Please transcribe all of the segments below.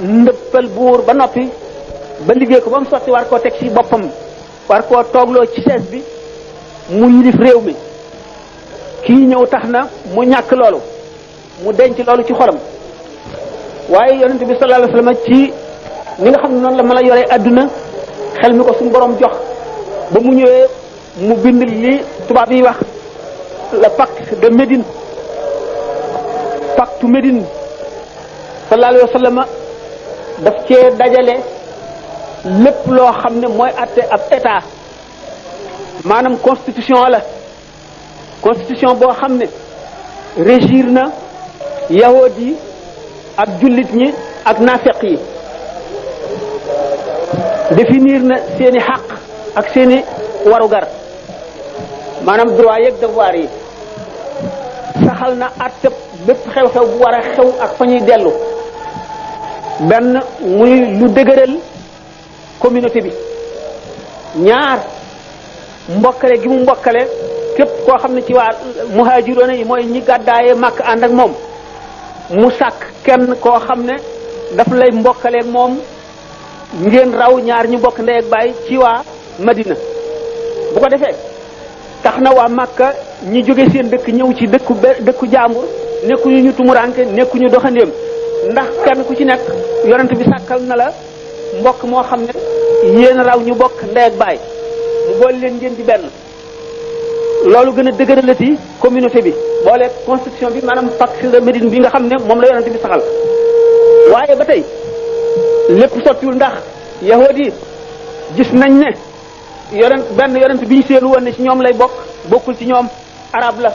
ndëppal buur ba noppi ba liggéey ko ba mu sotti war koo teg ci boppam war koo toogloo ci chaise bi mu yilif réew mi kii ñëw tax na mu ñàkk loolu mu denc loolu ci xolam waaye yonent bi sallallahu alayhi wasallam ci ni nga xam ne noonu la mën a yoree adduna xel mi ko suñu borom jox ba mu ñëwee mu bind li tubaab yi wax le pacte de Médine pacte Médine sallallahu alayhi wasallam daf cee dajale lépp loo xam ne mooy atte ab état maanaam constitution la constitution boo xam ne régir na yahood yi ak jullit ñi ak naafeq yi définir na seeni xaq ak seeni warugar maanaam droit yeeg devoir yi saxal na atte bépp xew-xew bu war a xew ak fa ñuy dellu benn muy lu dëgëral communauté bi ñaar mbokkale gi mu mbokkale képp koo xam ne ci waa muhaajiroona yi mooy ñi gàddaaye màkk ànd ak moom mu sàkk kenn koo xam ne daf lay mbokkaleeg moom ngeen raw ñaar ñu bokk ndey ak baay ci waa Madina bu ko defee tax na waa Makka ñi jóge seen dëkk ñëw ci dëkku jaambur nekkuñu ñu tumuranke nekkuñu doxandéem ndax kenn ku ci nekk yonent bi sàkkal na la mbokk moo xam ne yéen raw ñu bokk ndey ak baay mu boole leen ngeen di benn loolu gën a dëgëralati communauté bi boole constitution bi maanaam pacte de Médine bi nga xam ne moom la yonent bi saxal waaye ba tey lépp sottiwul ndax yahud yi gis nañ ne benn yonent bi ñu seenu woon ne ci ñoom lay bokkul ci ñoom arab la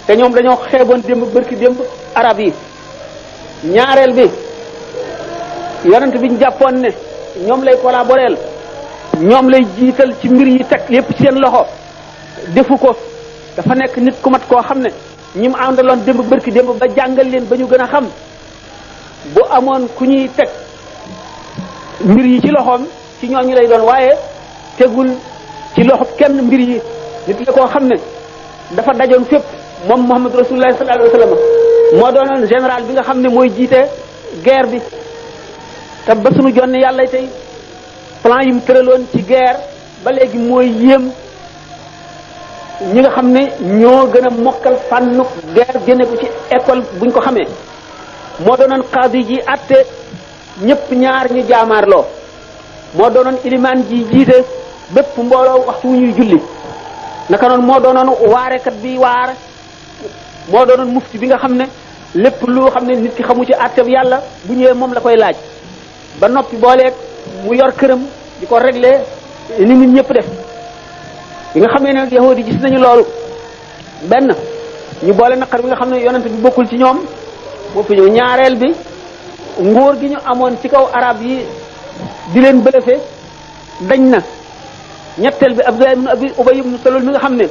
te ñoom dañoo xeeboon démb bërki démb arab yi ñaareel bi yonent bi ñu jàppoon ne ñoom lay collaborer ñoom lay jiital ci mbir yi teg yépp ci seen loxo defu ko dafa nekk nit ku mat koo xam ne ñi mu àndaloon démb bërki démb ba jàngal leen ba ñu gën a xam bu amoon ku ñuy teg mbir yi ci loxoom ci ñooñu lay doon waaye tegul ci loxo kenn mbir yi nit la koo xam ne dafa dajoon fépp moom Muhammad Rasulullah sallallahu alayhi wasallam moo doonoon général bi nga xam ne mooy jiite guerre bi te ba suñu jonne yàlla tey plan yi mu tëraloon ci guerre ba léegi mooy yéem ñi nga xam ne ñoo gën a mokkal fànnu guerre génne ko ci école buñ ko xamee moo doonoon qaadi ji atte ñëpp ñaar ñu jaamaarloo moo doonoon ilimaan ji jiite bépp mbooloo waxtu wu ñuy julli naka noonu moo doonoon waarekat bi waar moo doonoon mufti bi nga xam ne lépp lu xam ne nit ki xamu ci àtteb yàlla bu ñëwee moom la koy laaj ba noppi booleeg mu yor këram di ko régler ni nit ñëpp def bi nga xamee ne nag yahudi gis nañu loolu benn ñu boole naqar bi nga xam ne yonent bi bokkul ci ñoom moo fi ñëw ñaareel bi nguur gi ñu amoon ci kaw arab yi di leen bëlëfe dañ na ñetteel bi Abdullah ibn Abi Ubay ibn Salul mi nga xam ne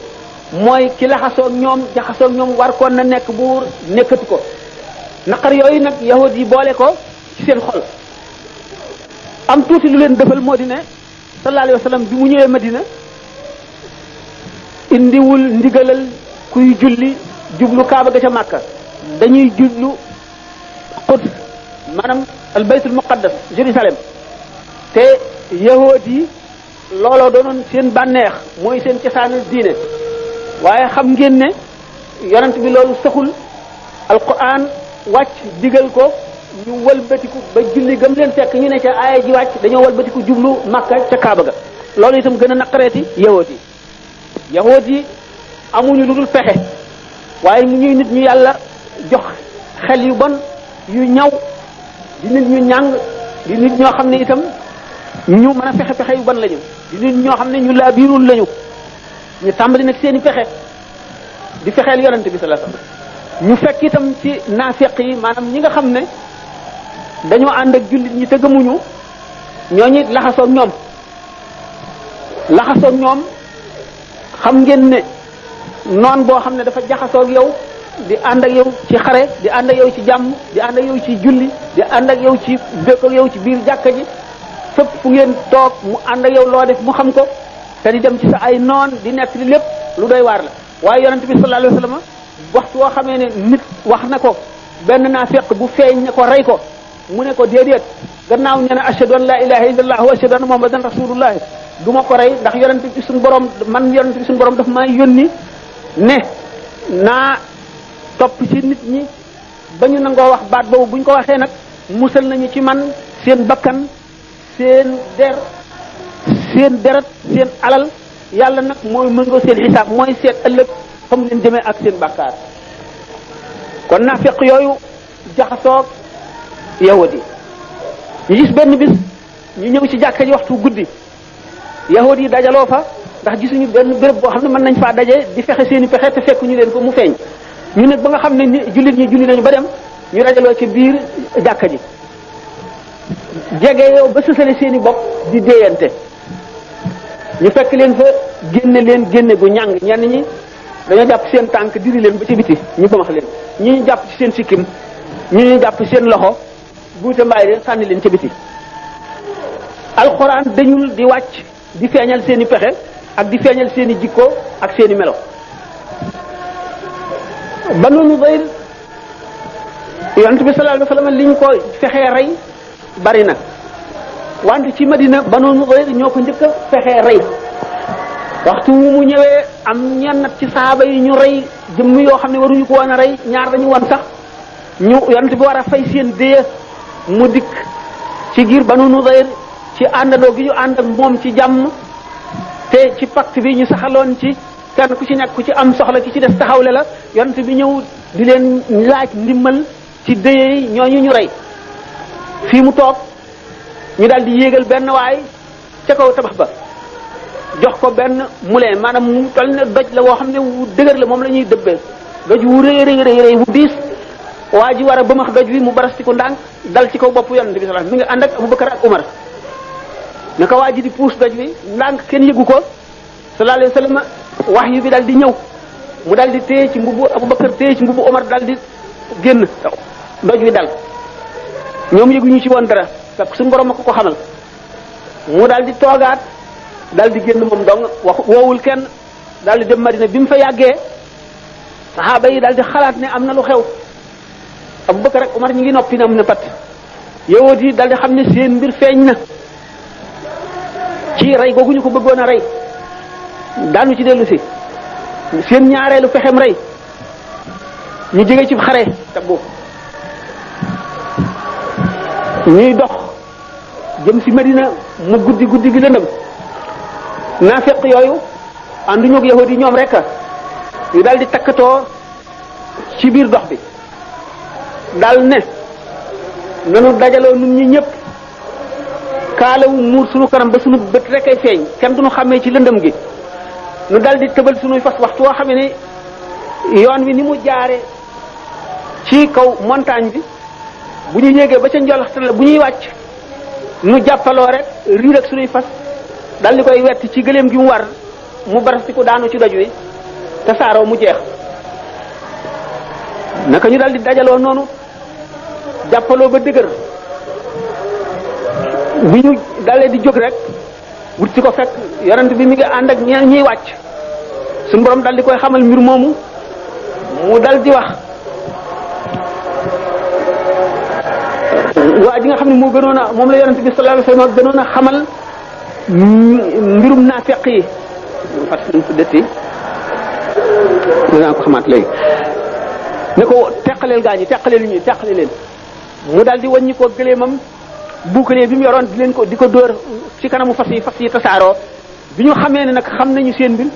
mooy ki laxasoog ñoom jaxasoog ñoom war koon na nekk buur nekkatu ko naqar yooyu nag yahud yi boole ko ci seen xol am tuuti lu leen defal moo di ne sallallahu alayhi wa sallam bi mu ñëwee Madina indiwul ndigalal kuy julli jublu Kaaba ga ca Makka dañuy jublu Quds maanaam al baytul muqaddas Jérusalem te yahud yi looloo doonoon seen bànneex mooy seen cosaanal diine waaye xam ngeen ne yonent bi loolu saxul alquran wàcc digal ko ñu walbatiku ba julli gëm leen fekk ñu ne ca aaya ji wàcc dañoo walbatiku jublu Makka ca Kaaba ga loolu itam gën a naqareeti yahud yi amuñu lu dul pexe waaye mu ñuy nit ñu yàlla jox xel yu bon yu ñaw di nit ñu ñàng di nit ñoo xam ne itam ñu mën a pexe yu bon lañu di nit ñoo xam ne ñu laa biirul lañu ñu tàmbali nag seeni pexe di fexeel yonante bi sallallahu alayhi wasallam ñu fekk itam ci naafeq yi maanaam ñi nga xam ne dañoo ànd ak jullit ñi te gëmuñu ñooñu laxasoog ñoom xam ngeen ne noon boo xam ne dafa jaxasoog yow di ànd ak yow ci xare di ànd ak yow ci jàmm di ànd ak yow ci julli di ànd ak yow ci dëkk ak yow ci biir jàkka ji fépp fu ngeen toog mu ànd ak yow loo def mu xam ko te di dem ci sa ay noon di nekk li lépp lu doy waar la waaye yonent bi sallallahu alayhi wasallam waxtu woo xamee ne nit wax na ko benn naafeq bu feeñ ne ko rey ko mu ne ko déedéet gannaaw ñu ne ashhadu an la ilaha illallah wa ashhadu anna muhammadan rasulullah du ma ko rey ndax yonent bi suñu borom man yonent bi suñu borom daf maa yónni ne naa topp ci nit ñi ba ñu nangoo wax baat boobu bu ñu ko waxee nag musal nañu ci man seen bakkan seen deret seen alal yàlla nag mooy mëngoo seen xisaab mooy seet ëllëg fa mu leen jëmee ak seen bàkkaar kon naafiq yooyu jaxasoog yahud yi ñu gis benn bis ñu ñëw ci jàkka ji waxtu guddi yahud yi dajaloo fa ndax gisuñu benn béréb boo xam ne mën nañ faa daje di fexe seen i pexe te fekk ñu leen ko mu feeñ ñu ne ba nga xam ne jullit ñi julli nañu ba dem ñu dajaloo ci biir jàkka ji jege yow ba sësale seen i bopp di déeyante ñu fekk leen fa génne gu ñàng ñenn ñi dañoo jàpp seen tànk diri leen ba ci biti ñu bëmax leen ñi ñu jàpp ci seen sikkim ñu jàpp seen loxo buute mbaay leen sànni leen ca biti alxuraan dañul di wàcc di feeñal seen i pexe ak di feeñal seen i jikko ak seen i melo Banu Nudayr yonent bi sallallahu alayhi wasallam liñ ko fexee rey bari na wante ci Madina Banu Nudayr ñoo ko njëkk a fexee rey waxtu mu ñëwee am ñenn ci saaba yi ñu rey jëmm yoo xam ne waruñu ko woon a rey ñaar dañu wan sax ñu yonent bi war a fay seen déye mu dikk ci giir Banu Nudayr ci àndandoo gi ñu ànd ak moom ci jàmm te ci pacte bi ñu saxaloon ci kenn ku ci nekk ku ci am soxla ki ci des taxawle la yonent bi ñëw di leen laaj ndimbal ci déye yi ñooñu ñu rey fii mu toog ñu daal di yéegal benn waay ca kaw tabax ba jox ko benn moulin maanaam mu toll ne doj la woo xam ne wu dëgër la moom la ñuy dëbbee doj wu rëy wu diis waa ji war a bëmax doj wi mu barastiku ndànk dal ci kaw bopp yonent bi sallallahu alayhi wasallam mi ngi ànd ak Abubakar ak Umar naka waa ji di puus doj wi ndànk kenn yëgu ko sallallahu alayhi wasallam wax yu bi dal di ñëw mu dal di téye ci mbubu Abubakar téye ci mbubu Umar dal di génn doj wi dal ñoom yëguñu ci woon dara parce que suñu borom a ko xamal mu dal di toogaat dal di génn moom dong wax woowul kenn dal di dem Madina bi mu fa yàggee saxaaba yi dal di xalaat ne am na lu xew Abubakar ak Umar ñi ngi noppi na am na pat yowóot yi dal di xam ne seen mbir feeñ na ci rey googu ñu ko bëggoon a rey daanu ci dellu si seen ñaareelu pexem rey ñu jóge ci xare Tabuk ñuy dox jëm si Madina mu guddi gi lëndëm naafeq yooyu ànduñu ak yahudi yi ñoom rek ñu daal di takkatoo ci biir dox bi daal ne nanu dajaloo nun ñi ñëpp kaalawu muur sunu kanam ba sunu bët rek ay feeñ kenn duñu xàmmee ci lëndëm gi nu daal di tëbal sunuy fas waxtu woo xam ne yoon wi ni mu jaare ci kaw montagne bi bu ñu yéegee ba ca njolaxtal bu ñuy wàcc nu jàppaloo rek riir ak sunuy fas dal di koy wett ci gëléem gi mu war mu barastiku daanu ci doj wi te saaroo mu jeex naka ñu dal di dajaloo noonu jàppaloo ba dëgër bi ñu dalee di jóg rek wut ci ko fekk yonent bi mi ngi ànd ak ñeen ñiy wàcc suñu borom dal di koy xamal mbir moomu mu dal di wax waa ji nga xam ne moo gënoon a moom la yonent bi sallallahu alayhi wasallam gënoon a xamal mbirum naafeq yi fat nañ ko dëtti dinaa ko xamaat léegi ne ko teqaleel gaa ñi teqale leen mu daal di wàññi ko gëleemam bouclier bi mu yoroon di ko dóor ci kanamu fas yi tasaaroo bi ñu xamee ne nag xam nañu seen mbir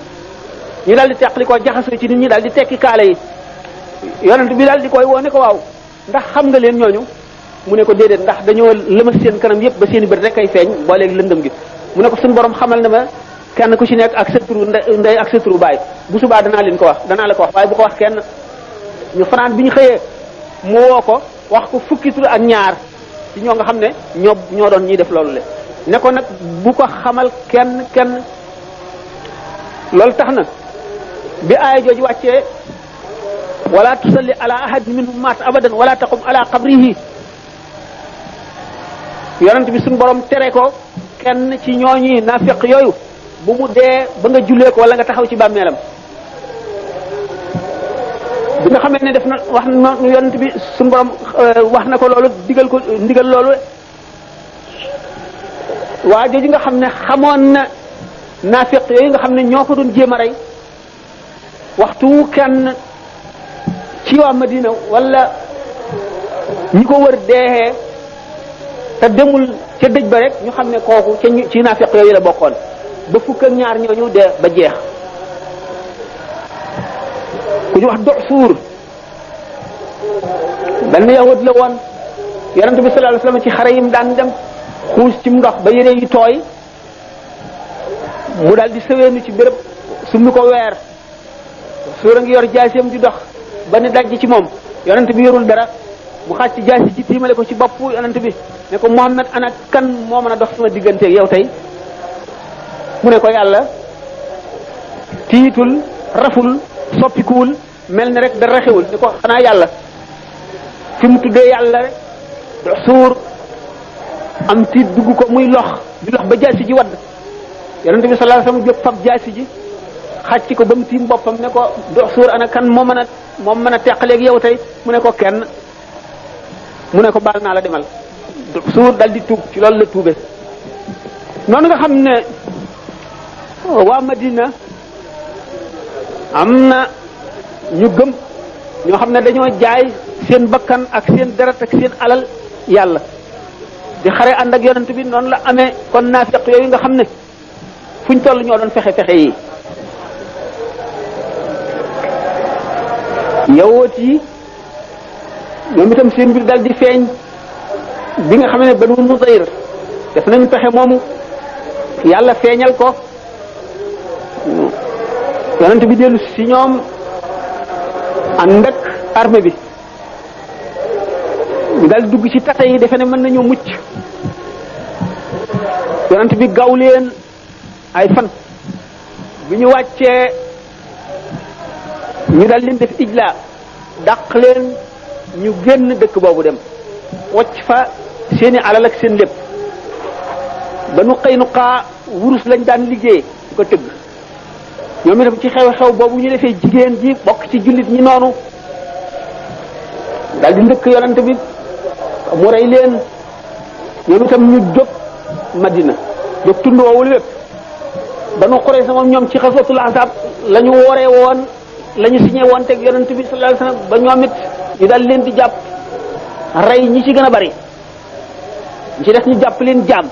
ñu daal di teqali ko jaxasoo ci nit ñi daal di tekki kaala yi yonent bi daal di koy woo ne ko waaw ndax xam nga leen ñooñu mu ne ko déedéet ndax dañoo lëmas seen kanam yëpp ba seen i bët rek ay feeñ booleeg lëndëm gi mu ne ko suñu borom xamal na ma kenn ku ci nekk ak sa turu ndey ak sa turu baay bu subaa danaa la ko wax waaye bu ko wax kenn ñu fanaan bi ñu xëyee mu woo ko wax ko fukki tur ak ñaar ci ñoo nga xam ne ñoo doon ñuy def loolu le ne ko nag bu ko xamal kenn loolu tax na bi aaya jooju wàccee wala tusalli ala ahadin minhum maata abadan wala taqum ala qabrihi yonent bi suñu borom tere ko kenn ci ñooñi nafiq yooyu bu mu dee ba nga jullee ko wala nga taxaw ci bàmmeelam nga xamee ne def na wax na yonent bi suñu borom wax na ko loolu digal ko ndigal loolu waa jooju nga xam ne xamoon na naafiq yooyu nga xam ne ñoo ko doon jéem a rey waxtu kenn ci waa Madina wala ñi ko wër deexee te demul ca dëj ba rek ñu xam ne kooku ca ci naafiq yooyu la bokkoon ba fukk ak ñaar ñooñu dee ba jeex ku ñu wax dox suur benn yahud la woon yonent bi sallallahu alayhi wasallam ci xare yim daan dem xuus ci ndox ba yére yi tooy mu daal di sëweenu ci béréb summi ko weer suur a ngi yor jaaseem di dox ba ne dajji ci moom yonent bi yorul dara mu xàcc jaasi ci tiimale ko ci bopp yonent bi ne ko Muhammad ana kan moo mën a dox sama digganteeg yow tey mu ne ko yàlla tiitul raful soppikuwul mel ni rek dara xewul ni ko xanaa yàlla fi mu tuddee yàlla rek suur am tiit dugg ko muy lox di lox ba jaasi ji wadd yonent bi sallallahu alayhi wasallam jóg fab jaasi ji xàcc ko ba mu tiim boppam ne ko dox suur ana kan moo mën a teqaleeg yow tey mu ne ko kenn mu ne ko baal naa la demal suur dal di tuub ci loolu la tuube noonu nga xam ne waa Madina am na ñu gëm ñoo xam ne dañoo jaay seen bakkan ak seen deret ak seen alal yàlla di xare ànd ak yonent bi noonu la amee kon naafiq yooyu nga xam ne fuñ toll ñoo doon fexe yi yawoot yi ñoom itam seen mbir dal di feeñ bi nga xam ne Banu Nudayr def nañu pexe moomu yàlla feeñal ko yonent bi dellu si ñoom ànd ak armée bi ñu dal dugg ci tata yi defe ne mën nañu mucc yonent bi gaw leen ay fan bi ñu wàccee ñu dal leen def ijla dàq leen ñu génn dëkk boobu dem wacc fa seeni alal ak seen lépp Banu Qaynuqa wurus lañ daan liggéey di ko tëgg ñoom itam ci xew-xew boobu ñu defee jigéen ji bokk ci jullit ñi noonu daal di ndëkk yonent bi mu rey leen ñoom itam ñu jóg Madina jóg tund woowu lépp Banu Qurayza moom ñoom ci xaswatul Ahzab la ñu wooree woon la ñu signé woon teg yonent bi sallallahu alayhi wasallam ba ñoom it ñu daal leen di jàpp rey ñi ci gën a bari ñi ci def ñu jàpp leen jaam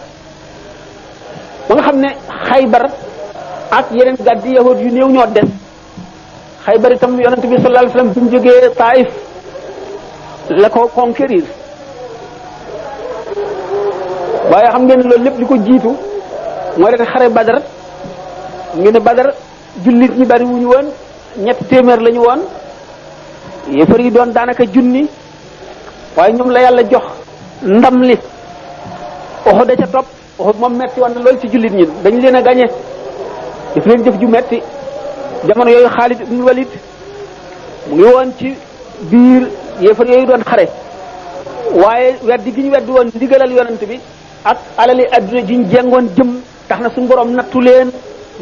ba nga xam ne Xaybar ak yeneen gàddi yahud yu néew ñoo des Xaybar itam yonent bi sallallahu alayhi wasallam bi mu jógee Taif la ko conquérir waaye xam ngeen ne loolu lépp li ko jiitu mooy rek xare Badar ngeen ne Badar jullit ñi bari wuñu woon ñetti téeméer lañu woon yéefar yi doon daanaka junni waaye ñoom la yàlla jox ndam li Uhud da ca topp Uhud moom metti woon na loolu ci jullit ñi dañ leen a gañe def leen jëf ju metti jamono yooyu Xaalid ibn Walid mu ngi woon ci biir yéefar yooyu doon xare waaye weddi gi ñu weddi woon ndigalal yonent bi ak alali adduna ji ñu jengoon jëm tax na suñu borom nattu leen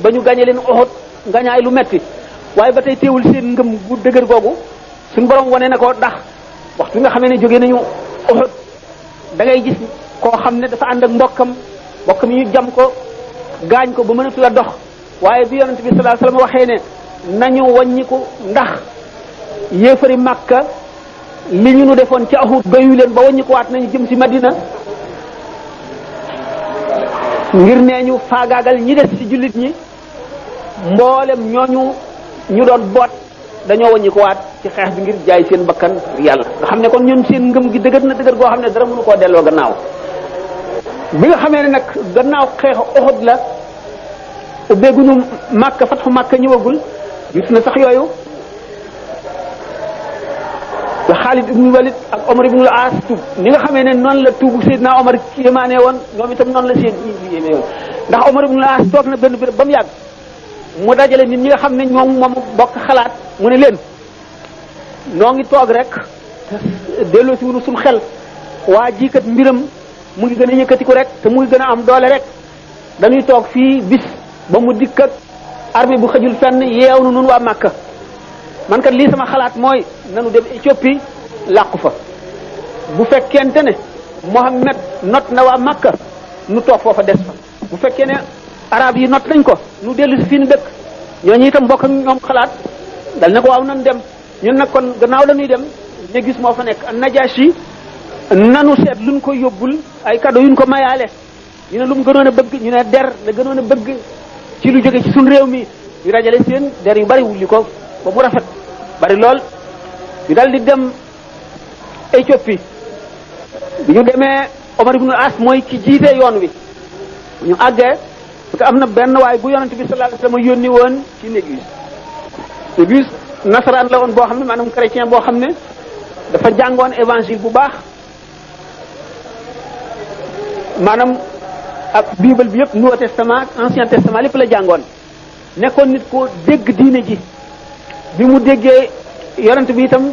ba ñu gañe leen Uhud ngañaay lu metti waaye ba tey teewul seen ngëm gu dëgër googu suñu borom wane na ko ndax waxtu nga xamee ne jóge nañu Uhud da ngay gis koo xam ne dafa ànd ak mbokkam mi ñu jam ko gaañ ko ba mënatu la dox waaye bi yonent bi sallallahu alayhi wasallam waxee ne nañu wàññiku ndax yéefari Makka li ñu nu defoon ci Uhud doyu leen ba wàññiku waat nañu jëm ci Madina ngir nee ñu faagaagal ñi des ci jullit ñi mboolem ñooñu ñu doon boot dañoo wàññiku waat ci xeex bi ngir jaay seen bakkan yàlla nga xam ne kon ñun seen ngëm gi dëgër na dëgër goo xam ne dara mënu koo delloo gannaaw bi nga xamee ne nag gannaaw xeexu Uhud la ubbeeguñu Makka fatxu Makka ñëwagul gis na sax yooyu la Xaalid ibn Walid ak Omar ibn al-As tuub ni nga xamee ne noonu la tuubu Seydina Omar yéemaane woon ñoom itam noonu la seen yéeme woon ndax Omar ibn al-As toog na benn béréb ba mu yàgg mu dajale nit ñi nga xam ne ñoom moom bokk xalaat mu ne leen noo ngi toog rek delloo si wunu suñu xel waa jiikat mbiram mu ngi gën a yëkkatiku rek te mu ngi gën a am doole rek dañuy toog fii bis ba mu dikk ak armée bu xëjul fenn yeew nu nun waa Makka man kat lii sama xalaat mooy nanu dem Éthiopie làqu fa bu fekkente ne Mohammed not na waa Makka nu toog foofa des fa bu fekkee ne arab yi not nañ ko nu dellu si fii nu dëkk ñooñu itam bokk ak ñoom xalaat dal ne ko waaw nan dem ñun nag kon gannaaw dañuy dem ne gis moo fa nekk Najashi nanu seet luñ ko yóbbul ay cadeau yuñ ko mayaale ñu ne lu mu gënoon a bëgg ñu ne der la gënoon a bëgg ci lu jóge ci suñ réew mi ñu dajale seen der yu bari wulli ko ba mu rafet bari lool ñu dal di dem Éthiopie bi ñu demee Omar ibn As mooy ki jiite yoon wi ñu àggee parce que am na benn waay bu yonent bi sallallahu alayhi wasallam yónni woon ci Négus nasaraan la woon boo xam ne maanaam chrétien boo xam ne dafa jàngoon évangile bu baax maanaam ak bible bi yëpp Nouveau Testament Ancien Testament lépp la jàngoon nekkoon nit ko dégg diine ji bi mu déggee yonent bi itam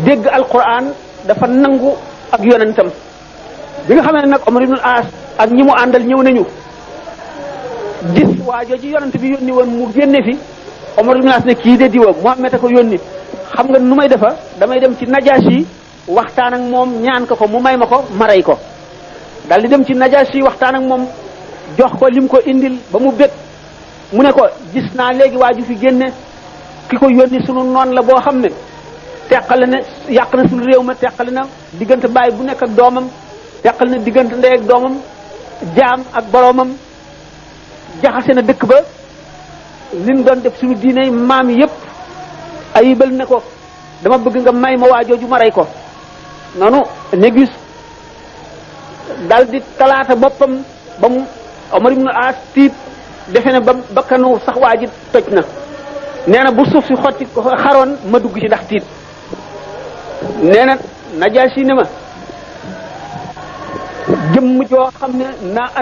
dégg alquran dafa nangu ak yonentam bi nga xamee ne nag Omar ibn As ak ñi mu àndal ñëw nañu gis waa jooju yonent bi yónni woon mu génne fi Omar ibn As ne kii de diwa Muhammad a ko yónni xam nga nu may defa damay dem ci Najashi waxtaan ak moom ñaan ko mu may ma ko ma rey ko daal di dem ci Najashi waxtaan ak moom jox ko lim ko indil ba mu bég mu ne ko gis naa léegi waa ju fi génne ki ko yónni sunu noon la boo xam ne teqale na yàq na sunu réew ma teqale na diggante baay bu nekk ak doomam teqale na diggante ndey ak doomam jaam ak boroomam jaxase na dëkk ba liñ doon def suñu diine maam yépp ayibal ne ko dama bëgg nga may ma waa jooju ma rey ko noonu Négus dal di talaata boppam ba mu Omar ibn As tiit defe ne ba bakkanu sax waa ji toj na nee na bu suuf si xotti ko xaroon ma dugg ci ndax tiit nee na Najaasi ne ma jëmm joo xam ne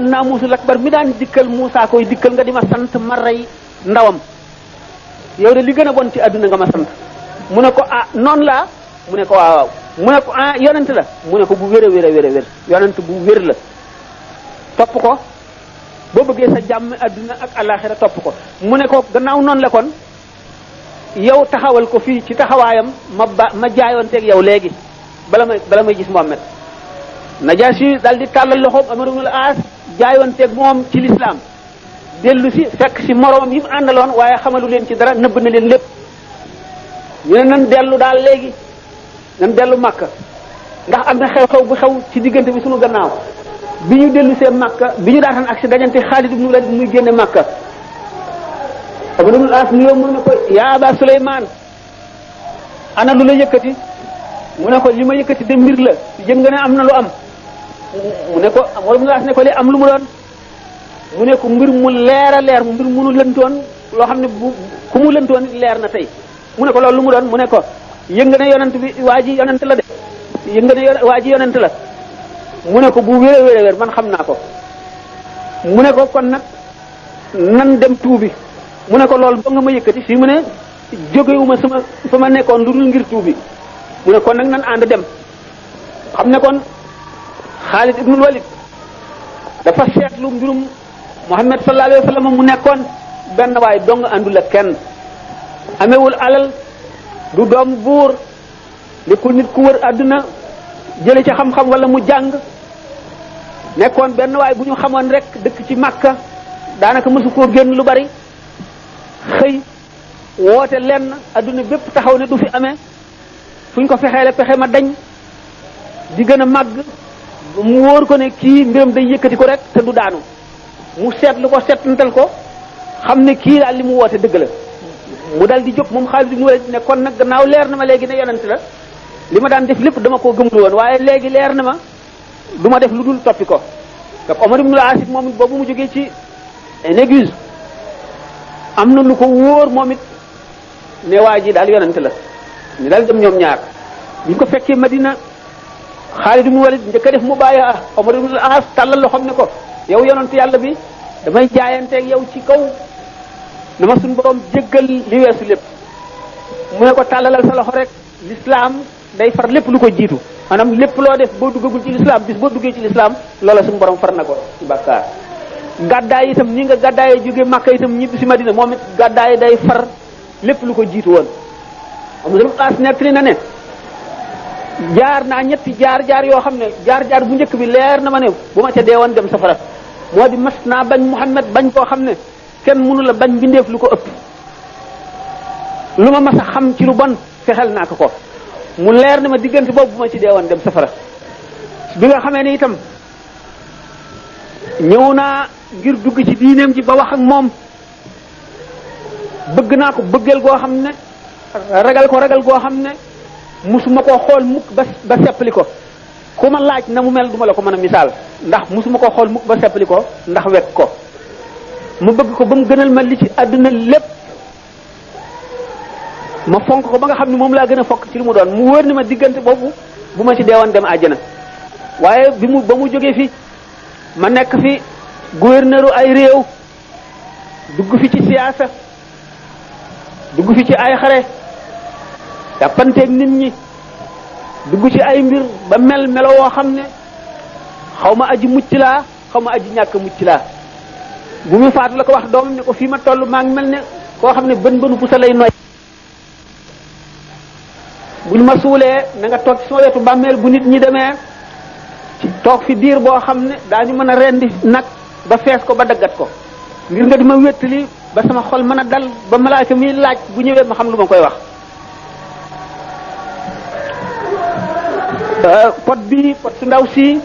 naa muusul akbar mi daan dikkal Muusaa koy dikkal nga di ma sant ma rey ndawam yow de li gën a bon ci àdduna nga ma sant mu ne ko ah noonu laa mu ne ko waaw mu ne ko ah yonent la mu ne ko bu wér a wér a wér a wér yonent bu wér la topp ko boo bëggee sa jàmm àdduna ak alaxira topp ko mu ne ko gannaaw noonu la kon yow taxawal ko fii ci taxawaayam ma jaayoonteeg yow léegi bala may gis Muhammad Najaasi daal di tàllal loxoom Amr ibn al-As jaayoonteeg moom ci lislaam dellu si fekk si moroomam yi mu àndaloon waaye xamalu leen ci dara nëbb na leen lépp ñu ne nan dellu daal léegi nan dellu Makka ndax am na xew-xew bu xew ci diggante bi sunu gannaaw bi ñu dellu see Makka bi ñu daataan ak si dajante Xaalid ibn Walid muy génne Makka Amr ibn al-As nuyoo mu ne ko yaa Aba Suleymaan ana lu la yëkkati mu ne ko li ma yëkkati de mbir la yëg nga ne am na lu am mu ne ko Amr ibn al-As ne ko li am lu mu doon mu ne ko mbir mu leer a leer mbir mu nu lëntoon loo xam ne bu ku mu lëntoon leer na tey mu ne ko loolu lu mu doon mu ne ko yëg nga ne yonent bi waa ji yonent la de yëg nga ne waa ji yonent la mu ne ko bu wér a wér man xam naa ko mu ne ko kon nag nan dem tuubi mu ne ko loolu ba nga ma yëkkati fii mu ne jógewuma fa ma nekkoon lu dul ngir tuubi mu ne kon nag nan ànd dem xam ne kon Xaalid ibnul Walid dafa seetlu mbirum Muhammad sallallahu alayhi wa sallam mu nekkoon benn waay dong àndul ak kenn amewul alal du doom buur li ku nit ku wër àdduna jële ci xam-xam wala mu jàng nekkoon benn waay bu ñu xamoon rek dëkk ci Makka daanaka mësu koo génn lu bari xëy woote lenn àdduna bépp taxaw ne du fi amee fu ñu ko fexeele pexe ma dañ di gën a màgg mu wóor ko ne kii mbiram day yëkkati ko rek te du daanu mu seetlu ko seetantal ko xam ne kii daal li mu woote dëgg la mu dal di jóg moom Xaalid ibn Walid ne kon nag gannaaw leer na ma léegi ne yonent la li ma daan def lépp dama koo gëmul woon waaye léegi leer na ma du ma def lu dul toppi ko donc Omar ibn al-As moom it boobu mu jógee ci Négus am na lu ko wóor moom it ne waa ji daal yonent la ñu daal dem ñoom ñaar bi ñu ko fekkee Madina Xaalid ibn Walid njëkk a def mu bàyyi Omar ibn al-As tàllal loxoom ne ko yow yonent yàlla bi damay jaayanteeg yow ci kaw na ma suñu borom jéggal li weesu lépp mu ne ko tàllalal sa loxo rek l'islam day far lépp lu ko jiitu maanaam lépp loo def boo duggagul ci l'islam bis boo duggee ci l'islam loola suñu borom far na ko ci bàkkaar gàddaay itam ni nga gàddaayee jóge Makka itam ñibbi si Madina moom it gàddaay day far lépp lu ko jiitu woon Amr ibn al-As nettali na ne jaar naa ñetti jaar yoo xam ne jaar bu njëkk bi leer na ma ne bu ma ca deewoon dem safara moo di mas naa bañ Muhammad bañ koo xam ne kenn mënu la bañ bindeef lu ko ëpp lu ma mas a xam ci lu bon fexel naa ko mu leer na ma diggante boobu bu ma ci deewoon dem safara bi nga xamee ne itam ñëw naa ngir dugg ci diineem ji ba wax ak moom bëgg naa ko bëggeel goo xam ne ragal goo xam ne musuma koo xool mukk ba seppali ko ku ma laaj na mu mel duma la ko mën a misaal ndax musuma koo xool mukk ba seppali ko ndax wekk ko mu bëgg ko ba mu gënal ma li ci àdduna lépp ma fonk ko ba nga xam ne moom laa gën a fokk ci lu mu doon mu wóor ni ma diggante boobu bu ma ci deewoon dem àjjana waaye ba mu jógee fi ma nekk fi gouverneur ay réew dugg fi ci siyaasa dugg fi ci ay xare jàppanteeg nit ñi dugg ci ay mbir ba melo woo xam ne xaw ma aji mucc laa xaw ma aji ñàkk mucc laa bu mu faatu la ko wax doomam ne ko fii ma toll maa ngi mel ne koo xam ne bënu pusa lay noy buñ ma suulee na nga toog ci sama wetu bàmmeel bu nit ñi demee ci toog fi diir boo xam ne daañu mën a rendi nag ba fees ko ba daggat ko ngir nga di ma wéttali ba sama xol mën a dal ba malaaka mi laaj bu ñëwee ma xam lu ma koy wax pot su ndaw si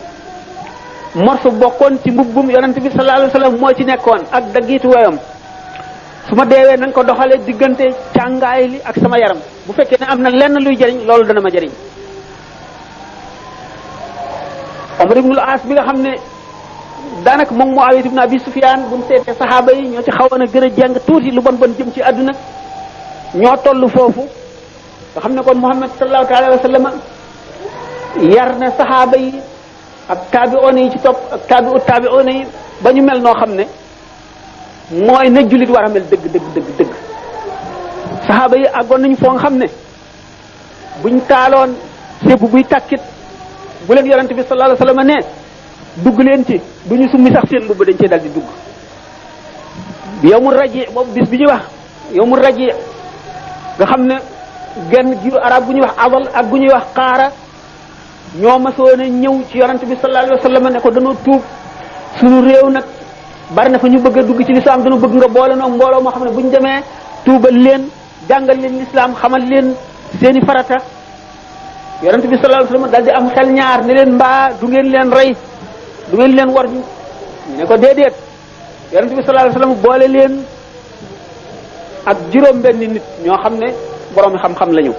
morso bokkoon ci mbubbum yonent bi sallallahu alayhi wasallam moo ci nekkoon ak daggitu woyam su ma deewee nañ ko doxalee diggante càngaay li ak sama yaram bu fekkee ne am na lenn luy jëriñ loolu dana ma jëriñ Amr ibn al-As bi nga xam ne daanaka moom Muawiya ibn Abi Sufyan bu ñu seetee saxaaba yi ñoo ci xawoon a gën a jàng tuuti lu bon jëm ci àdduna ñoo toll foofu nga xam ne kon Muhammad sallallahu alayhi wa sallam yar na saxaaba yi ak taabi'oona yi ci topp ak taabi'oona yi ba ñu mel noo xam ne mooy na jullit war a mel dëgg saxaaba yi àggoon nañu foo nga xam ne buñ taaloon sébu buy tàkkit bu leen yonent bi sallallahu alayhi wa sallam ne dugg leen ci du ñu summi sax seen mbubb dañ cee dal di dugg yawmu raji boobu bis bi ñuy wax yawmu raji nga xam ne genn giiru arab bu ñuy wax awal ak bu ñuy wax xaara ñoo masoon a ñëw ci yonent bi sallallahu alayhi wa sallam ne ko dañoo tuub suñu réew nag bari na fa ñu bëgg a dugg ci lislaam dañu bëgg nga boole noog mbooloo moo xam ne bu ñu demee tuubal leen jàngal leen lislaam xamal leen seeni farata yonent bi sallallahu alayhi wa sallam dal di am xel ñaar ne leen mbaa du ngeen leen rey du ngeen leen war ñu ne ko déedéet yonent bi sallallahu alayhi wa sallam boole leen ak juróom benn nit ñoo xam ne borom xam-xam lañu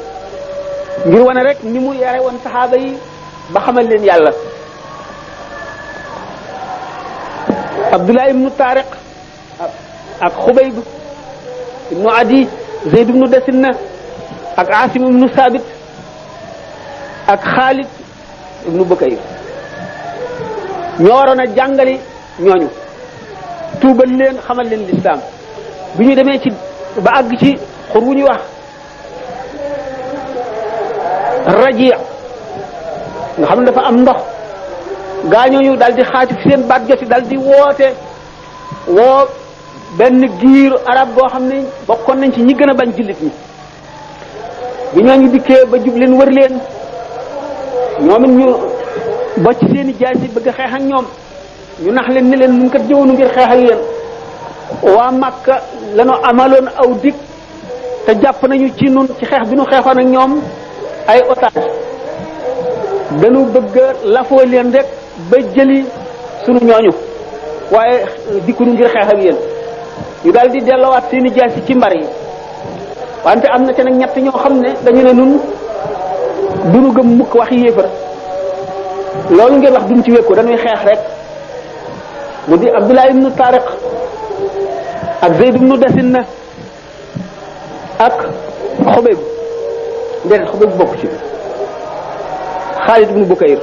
ngir wane rek ni mu yare woon saxaaba yi ba xamal leen yàlla Abdullah ibnu Tariq ak Xubayb ibnu Adi Zayd ibnu Dasinna ak Asim ibnu Sabit ak Xaalid ibnu Bukayr ñoo waroon a jàngali ñooñu tuubal leen xamal leen lislaam bi ñu demee ci ba àgg ci xur wu ñuy wax Raji nga xam ne dafa am ndox gaañooñu daal di xaaju fi seen baat joti daal di woo benn giiru arab boo xam ne bokkoon nañ ci ñi gën a bañ jullit ñi bi ñooñu dikkee ba jub leen wër leen ñoom it ñu bocc seen i jaasi bëgg a xeex ak ñoom ñu nax leen ni leen nun kat jëwoonu ngir xeex ak yéen waa Makka lanoo amaloon aw dig te jàpp nañu ci nun ci xeex bi nu xeexoon ak ñoom ay otage dañu bëgg lafoo leen rek ba jëli sunu ñooñu waaye dikkunu ngir xeex ak yéen ñu daal di delloowaat seeni jaasi ci mbar yi wante am na ca nag ñett ñoo xam ne dañu ne nun duñu gëm mukk waxi yéefar loolu ngeen wax duñ ci wékku dañuy xeex rek mu di Abdullah ibnu Tariq ak Zayd ibnu Dasinna ak Xubayb déedéet Xubayb bokk ci Xaalid ibnu Bukayr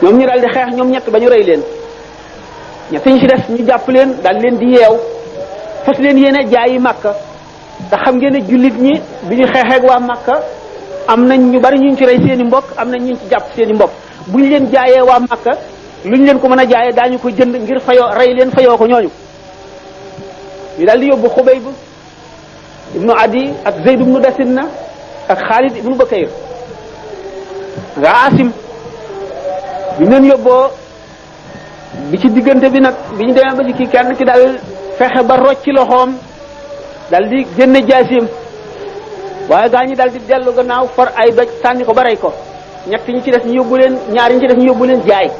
ñoom ñu daal di xeex ñoom ñett ba ñu rey leen ñett ñu ci des ñu jàpp leen daal leen di yeew fas leen yéene jaayi Makka te xam ngeen ne jullit ñi bi ñu xeexeeg waa Makka am nañ ñu bari ñu ci rey seen i mbokk am nañ ñu ci jàpp seen i mbokk bu ñu leen jaayee waa Makka lu ñu leen ko mën a jaayee daañu ko jënd ngir fayoo rey leen fayoo ko ñooñu ñu daal di yóbbu Xubayb ibnu Adi ak Zayd ibnu Dasinna ak Xaalid ibnu Bukayr nga Asim bi leen yóbboo bi ci diggante bi nag bi ñu demee ba ci kii kenn ki daal fexe ba rocci loxoom dal di génne jaasim waaye gaa ñi dal di dellu gannaaw for ay doj sànni ko ba rey ko ñett ñi ci des ñu yóbbu leen ñaar ñi ci des ñu yóbbu leen jaay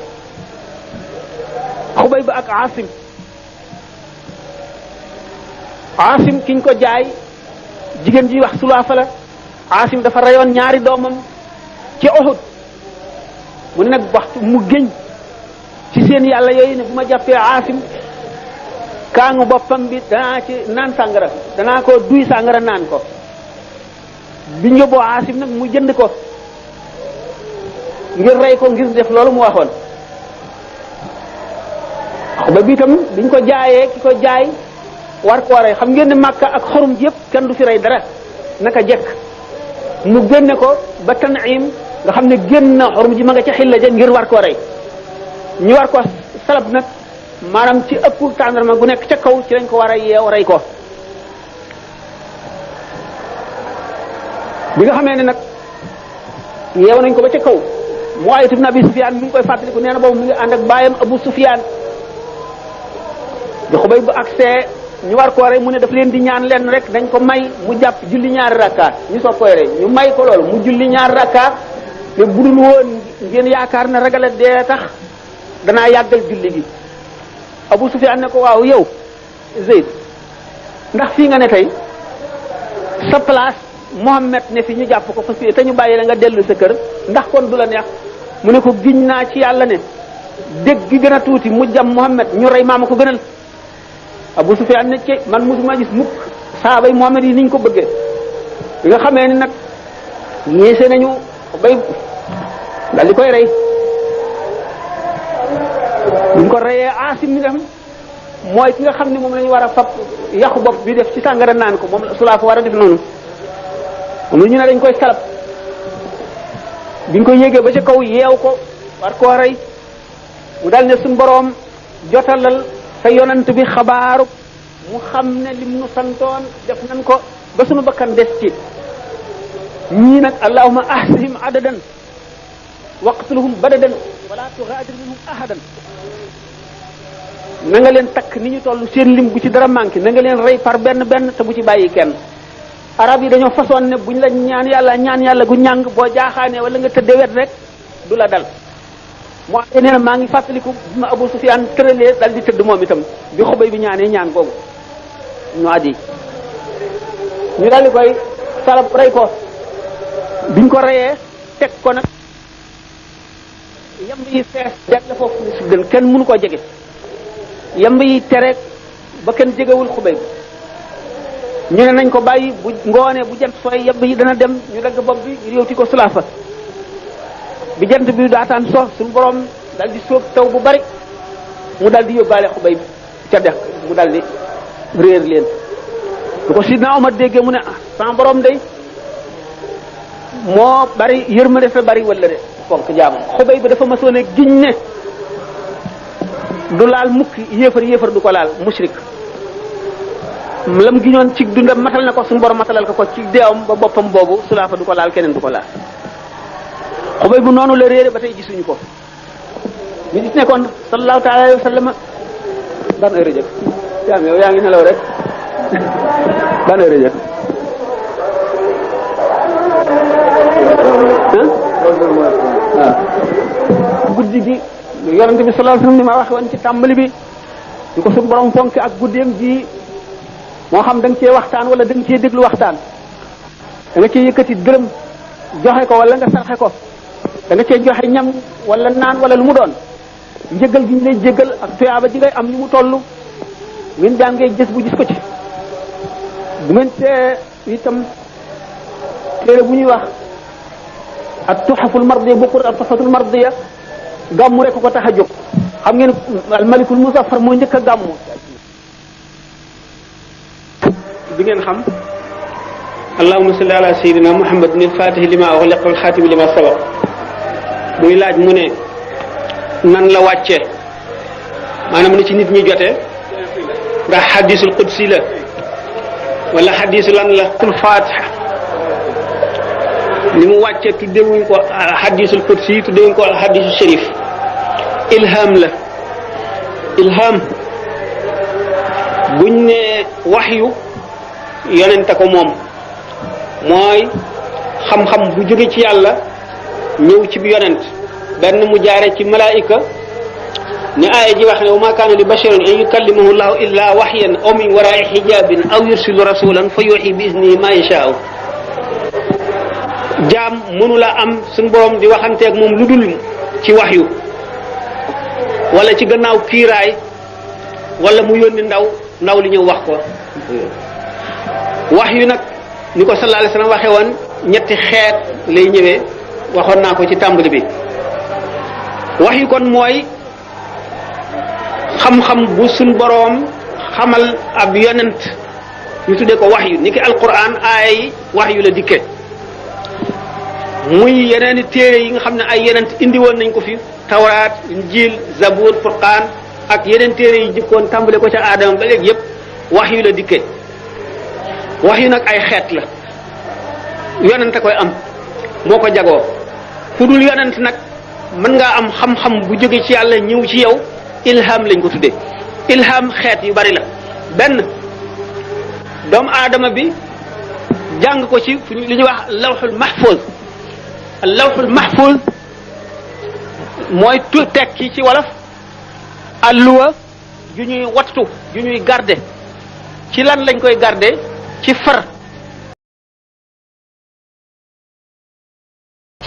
Xubayb ak Asim kiñ ko jaay jigéen ji wax Sulaafa la Asim dafa reyoon ñaari doomam ci Uhud mu ne nag waxtu mu géñ ci seen yàlla yooyu ne bu ma jàppee Asim kaangu boppam bi danaa ci naan sàngara danaa ko duy sàngara naan ko biñ yóbboo Asim nag mu jënd ko ngir rey ko ngir def loolu mu waxoon ba bi itam biñ ko jaayee ki ko jaay war koo rey xam ngeen ne Makka ak xorum ji yëpp kenn du fi rey dara naka jekk mu génne ko ba Tan'im nga xam ne génn na xorum ji ma nga ca xilla ja ngir war koo rey ñu war ko salab nag maanaam ci ëpp tàndarma gu nekk ca kaw ci lañ ko war a yeew rey ko bi nga xamee ne nag yeew nañ ko ba ca kaw Muawiya ibn Abi Sufyaan mi ngi koy fàttaliku nee na boobu mi ngi ànd ak baayam Abu Sufyaan di Xubay bu agsee ñu war koo rey mu ne daf leen di ñaan leen rek dañ ko may mu jàpp julli ñaari rakkaat ñu soog koy rey ñu may ko loolu mu julli ñaari rakkaat te budul woon ngeen yaakaar ne ragala dee tax danaa yàggal julli gi Abu Sufyaan ne ko waaw yow Zayd ndax fii nga ne tey sa place Muhammad ne fi ñu jàpp ko fa fii te ñu bàyyi la nga dellu sa kër ndax kon du la neex mu ne ko giñ naa ci yàlla ne dégg gi gën a tuuti mu jam Muhammad ñu rey maama ko gënal Abu Sufyaan ne ci man mosuma gis mukk saabay Muhammad yi niñ ko bëggee bi nga xamee ni nag ñeese nañu bay dal di koy rey buñ ko reyee Asim mi dem mooy ki nga xam ne moom la ñu war a fab yàqu bopp bi def ci sàngara naan ko moom Sulaafa war a def noonu moom la ñu ne dañ koy salab biñ ko yéegee ba ca kaw yeew ko war koo rey mu dal ne suñ boroom jotalal sa yonant bi xabaaru mu xam ne lim nu santoon def nañ ko ba suñu bakkan des ci ñii nag allahumma ahsihim adadan waqtuluhum badadan wala tughadir minhum ahadan na nga leen takk ni ñu toll seen lim bu ci dara manqué na nga leen rey par benn benn te bu ci bàyyi kenn arab yi dañoo façon ne buñ la ñaan yàlla gu ñàng boo jaaxaanee wala nga tëddee wet rek du la dal moo nee na maa ngi fàttaliku bi ma Abu Sufyaan tëralee dal di tëdd moom itam bi Xubay bi ñaanee ñaan googu ñu addi ñu dal di koy salab rey ko biñ ko reyee teg ko nag yamb yi fees dell la foofu su gën kenn mënu koo jege yamb yi tere ba kenn jegewul Xubay bi ñu ne nañ ko bàyyi bu ngoonee bu jant sooy yamb yi dana dem ñu dagg bopp bi réewti ko Sulaafa bi jant bi daataan so suñu borom dal di sóob taw bu bari mu dal di yóbbaale Xubay bi ca dex mu dal di réer leen bu ko Sidna Omar déggee mu ne ah sama borom day moo bari yërmande fa bari wala de fonk jaamam Xubay bi dafa masoon a giñ ne du laal mukk yéefar du ko laal mushrik lam giñoon ci dundam matal na ko suñu borom matalal ko ci deewam ba boppam boobu Sulaafa du ko laal keneen du ko laal Xubay bu noonu la réere ba tey gisuñu ko ñu gis ne kon sallallahu taala alayhi wa sallam ban heure jëkk jaam yow yaa ngi nelaw rek ban heure jëkk waaw guddi gi yonente bi sallallahu alayhi wa sallam ni ma waxe woon ci tàmbali bi ñu ko suñu borom fonk ak guddeem ji moo xam da nga cee waxtaan wala da nga cee déglu waxtaan da nga cee yëkkati dërëm joxe ko wala nga sarxe ko da nga cee joxe ñam wala naan wala lu mu doon njëgal gi ñu lay jéggal ak tuyaaba ji ngay am ni mu toll ngeen jàngee gis bu gis ko ci bu ngeen tee itam téere bu ñuy wax ak tuxaful mardiya bokkul ak tafatul mardiya gàmmu rek ko tax a jóg xam ngeen al malikul muzaffar moo njëkk a gàmmu bi ngeen xam allahumma salli ala sayyidina muhammadin al-fatihi lima ughliqa wal khatimi lima sabaq muy laaj mu ne nan la wàcce maanaam ni ci nit ñi jotee ndax xadisul qudsi la wala xadisu lan la tul fatiha ni mu wàcce tuddewuñ ko hadisul qudsi tuddewuñ ko hadisul sharif ilham la ilham buñ ne waxyu yonente ko moom mooy xam-xam bu jóge ci yàlla ñëw ci bi yonent benn mu jaare ci malaayika ni aaya ji wax ne wa ma kaana li basharin an yukallimahu llahu illa waxyan aw min waraai xijabin aw yursilu rasulan fa yuxi bi isnihi ma yashaau jaam mënula am suñu borom di waxanteeg moom lu dul ci waxyu wala ci gannaaw kiiraay wala mu yónni ndaw li ñëw wax ko waxyu nag ni ko sallallahu alayhi wasallam waxe woon ñetti xeet lay ñëwee waxoon naa ko ci tàmbali bi waxyu kon mooy xam-xam bu suñ boroom xamal ab yonent ñu tuddee ko waxyu ni ki alquran aaya yi waxyu la dikke muy yeneeni téere yi nga xam ne ay yonent indi woon nañ ko fi tawraat injil zabur furqaan ak yeneen téere yi jëkkoon tàmbale ko ca aadama ba léegi yépp waxyu la dikke waxyu nag ay xeet la yonent a koy am moo ko jagoo fu dul yonent nag mën ngaa am xam-xam bu jóge ci yàlla ñëw ci yow ilham lañ ko tuddee ilham xeet yu bari la benn doomu aadama bi jàng ko ci fu li ñuy wax lawxul mahfuz lawxul mahfuz mooy tekki ci wolof alluwa ju ñuy wattu ju ñuy garder ci lan lañ koy garder ci far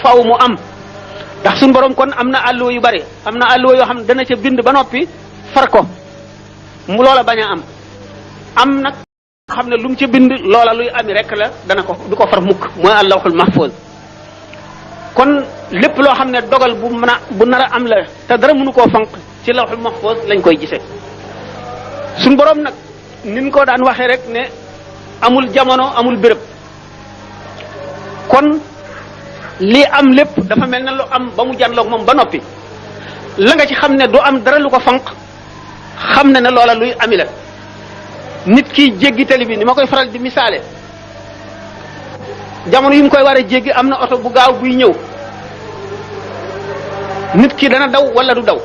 faw mu am ndax suñu borom kon am na alluwa yu bari am na alluwa yoo xam ne dana ca bind ba noppi far ko mu loola bañ a am nag xam ne lu mu ca bind loola luy ami rek la dana ko du ko far mukk mooy allahul mahfuz kon lépp loo xam ne dogal bu nar a am la te dara mënu koo fanq ci lawhul mahfuz lañ koy gisee suñu borom nag niñ ko daan waxee rek ne amul jamono amul béréb kon lii am lépp dafa mel ne lu am ba mu janloog moom ba noppi la nga ci xam ne du am dara lu ko fanq xam ne loola luy ami la nit ki jéggi tali bi ni ma koy faral di misaale jamono yi mu koy war a jéggi am na oto bu gaaw buy ñëw nit ki dana daw wala du daw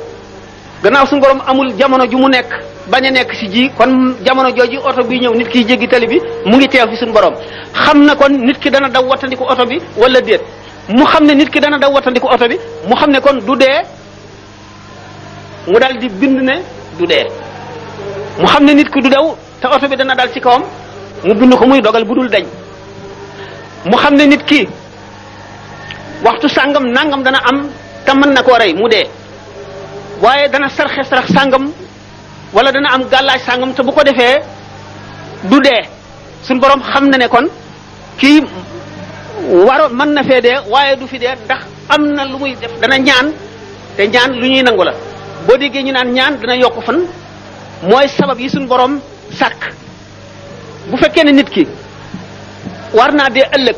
gannaaw suñu borom amul jamono ju mu nekk bañ a nekk si ji kon jamono jooju oto buy ñëw nit ki jéggi tali bi mu ngi teew fi suñu borom xam na kon nit ki dana daw wattandiku oto bi wala déet mu xam ne nit ki dana daw wattandiku oto bi mu xam ne kon du dee mu dal di bind ne du dee mu xam ne nit ki du daw te oto bi dana dal ci kawam mu bind ko muy dogal bu dul dañ mu xam ne nit ki waxtu sàngam nangam dana am te mën na koo rey mu dee waaye dana sarxe sarax sàngam wala dana am gàllaaj sàngam te bu ko defee du dee suñ borom xam na ne kon kii mën na fee dee waaye du fi dee ndax am na lu muy def dana ñaan te ñaan lu ñuy nangu la boo déggee ñu naan ñaan dana yokk fan mooy sabab yi suñ borom sàkk bu fekkee ne nit ki war naa dee ëllëg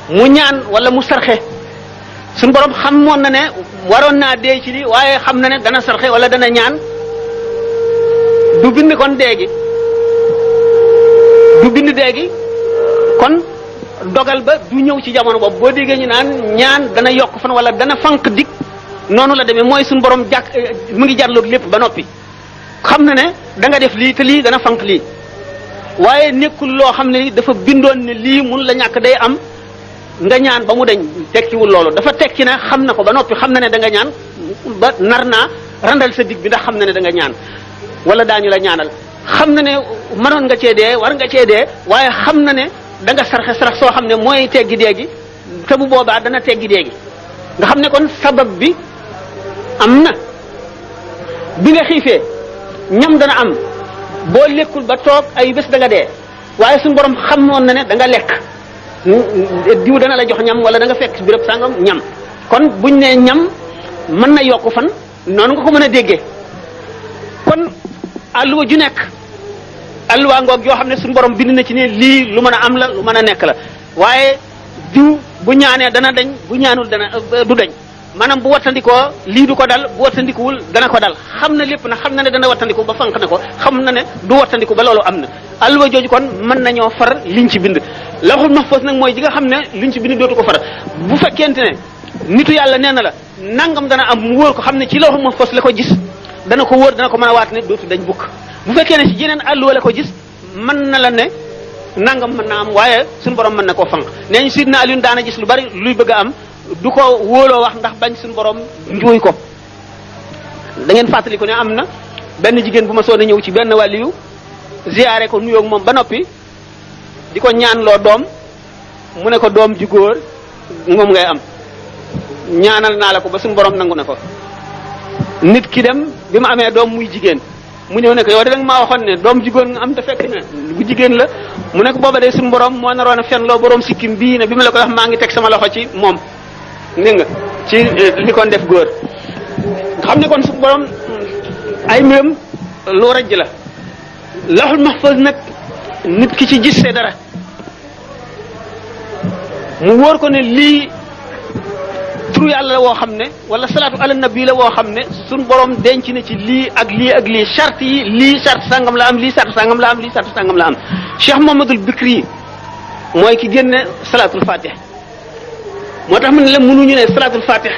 mu ñaan wala mu sarxe suñ borom xamoon na ne waroon naa dee ci li waaye xam na ne dana sarxe wala dana ñaan du bind kon dee gi du bind dee gi kon dogal ba du ñëw ci jamono boobu boo déggee ñu naan ñaan dana yokk fan wala dana fanq dik noonu la demee mooy suñ borom jàkk mu ngi jarloog lépp ba noppi xam na ne da nga def lii te lii dana fanq lii waaye nekkul loo xam ne dafa bindoon ne lii mun la ñàkk day am nga ñaan ba mu dañ tekkiwul loolu dafa tekki ne xam na ko ba noppi xam na ne da nga ñaan ba nar naa randal sa dig bi ndax xam na ne da nga ñaan wala daañu la ñaanal xam na ne mënoon nga cee dee war nga cee dee waaye xam na ne da nga sarxe sarax soo xam ne mooy teggi dee gi te bu boobaa dana teggi dee gi nga xam ne kon sabab bi am na bi nga xiifee ñam dana am boo lekkul ba toog ay bés da nga dee waaye suñu borom xamoon na ne da nga lekk diw dana la jox ñam wala da nga fekk birëb sàngam ñam kon buñ ne ñam mën na yokk fan noonu nga ko mën a déggee kon àlluwa ju nekk àlluwa ngoog yoo xam ne suñu borom bind na ci ne lii lu mën a am la lu mën a nekk la waaye diw bu ñaanee dana dañ bu ñaanul dana du dañ maanaam bu wattandikoo lii du ko dal bu wattandikuwul dana ko dal xam na lépp nag xam na ne dana wattandiku ba fanq na ko xam na ne du wattandiku ba loolu am na alluwa jooju kon mën nañoo far liñ ci bind lawhul mahfuz nag mooy ji nga xam ne liñ ci bind dootu ko far bu fekkente ne nitu yàlla nee na la nangam dana am mu wóor ko xam ne ci lawhul mahfuz la ko gis dana ko wóor dana ko mën a waat ne dootu dañ bukk bu fekkee ne ci yeneen alluwa la ko gis mën na la ne nangam mën na am waaye suñu borom mën na koo fanq nee ñu sidna Alioune daana gis lu bari luy bëgg a am du ko wóoloo wax ndax bañ suñu borom njuuy ko da ngeen fàttali ko ne am na benn jigéen bu ma soon a ñëw ci benn wàliyu ziyaare ko nuyoog moom ba noppi di ko ñaan loo doom mu ne ko doom ju góor moom ngay am ñaanal naa la ko ba suñu borom nangu na ko nit ki dem bi ma amee doom muy jigéen mu ñëw ne ko yow de nga maa waxoon ne doom ju góor nga am te fekk ne bu jigéen la mu ne ko booba de suñu borom moo naroon a fen loo borom sikkim bii ne bi ma la koy wax maa ngi teg sama loxo ci moom dégg nga ci li kon def góor xam ne kon su borom ay mbiram lu rëj la lawhul mahfuz nag nit ki ci gis dara mu wóor ko ne lii turu yàlla la woo xam ne wala salaatu ala nabi la woo xam ne suñ borom denc na ci lii ak lii ak lii charte yi lii charte sangam la am lii charte sangam la am lii charte sangam la am Cheikh Mouhamadoul Bikri mooy ki génne salaatul fatih moo tax mu ne la mënuñu ne salaatul fatih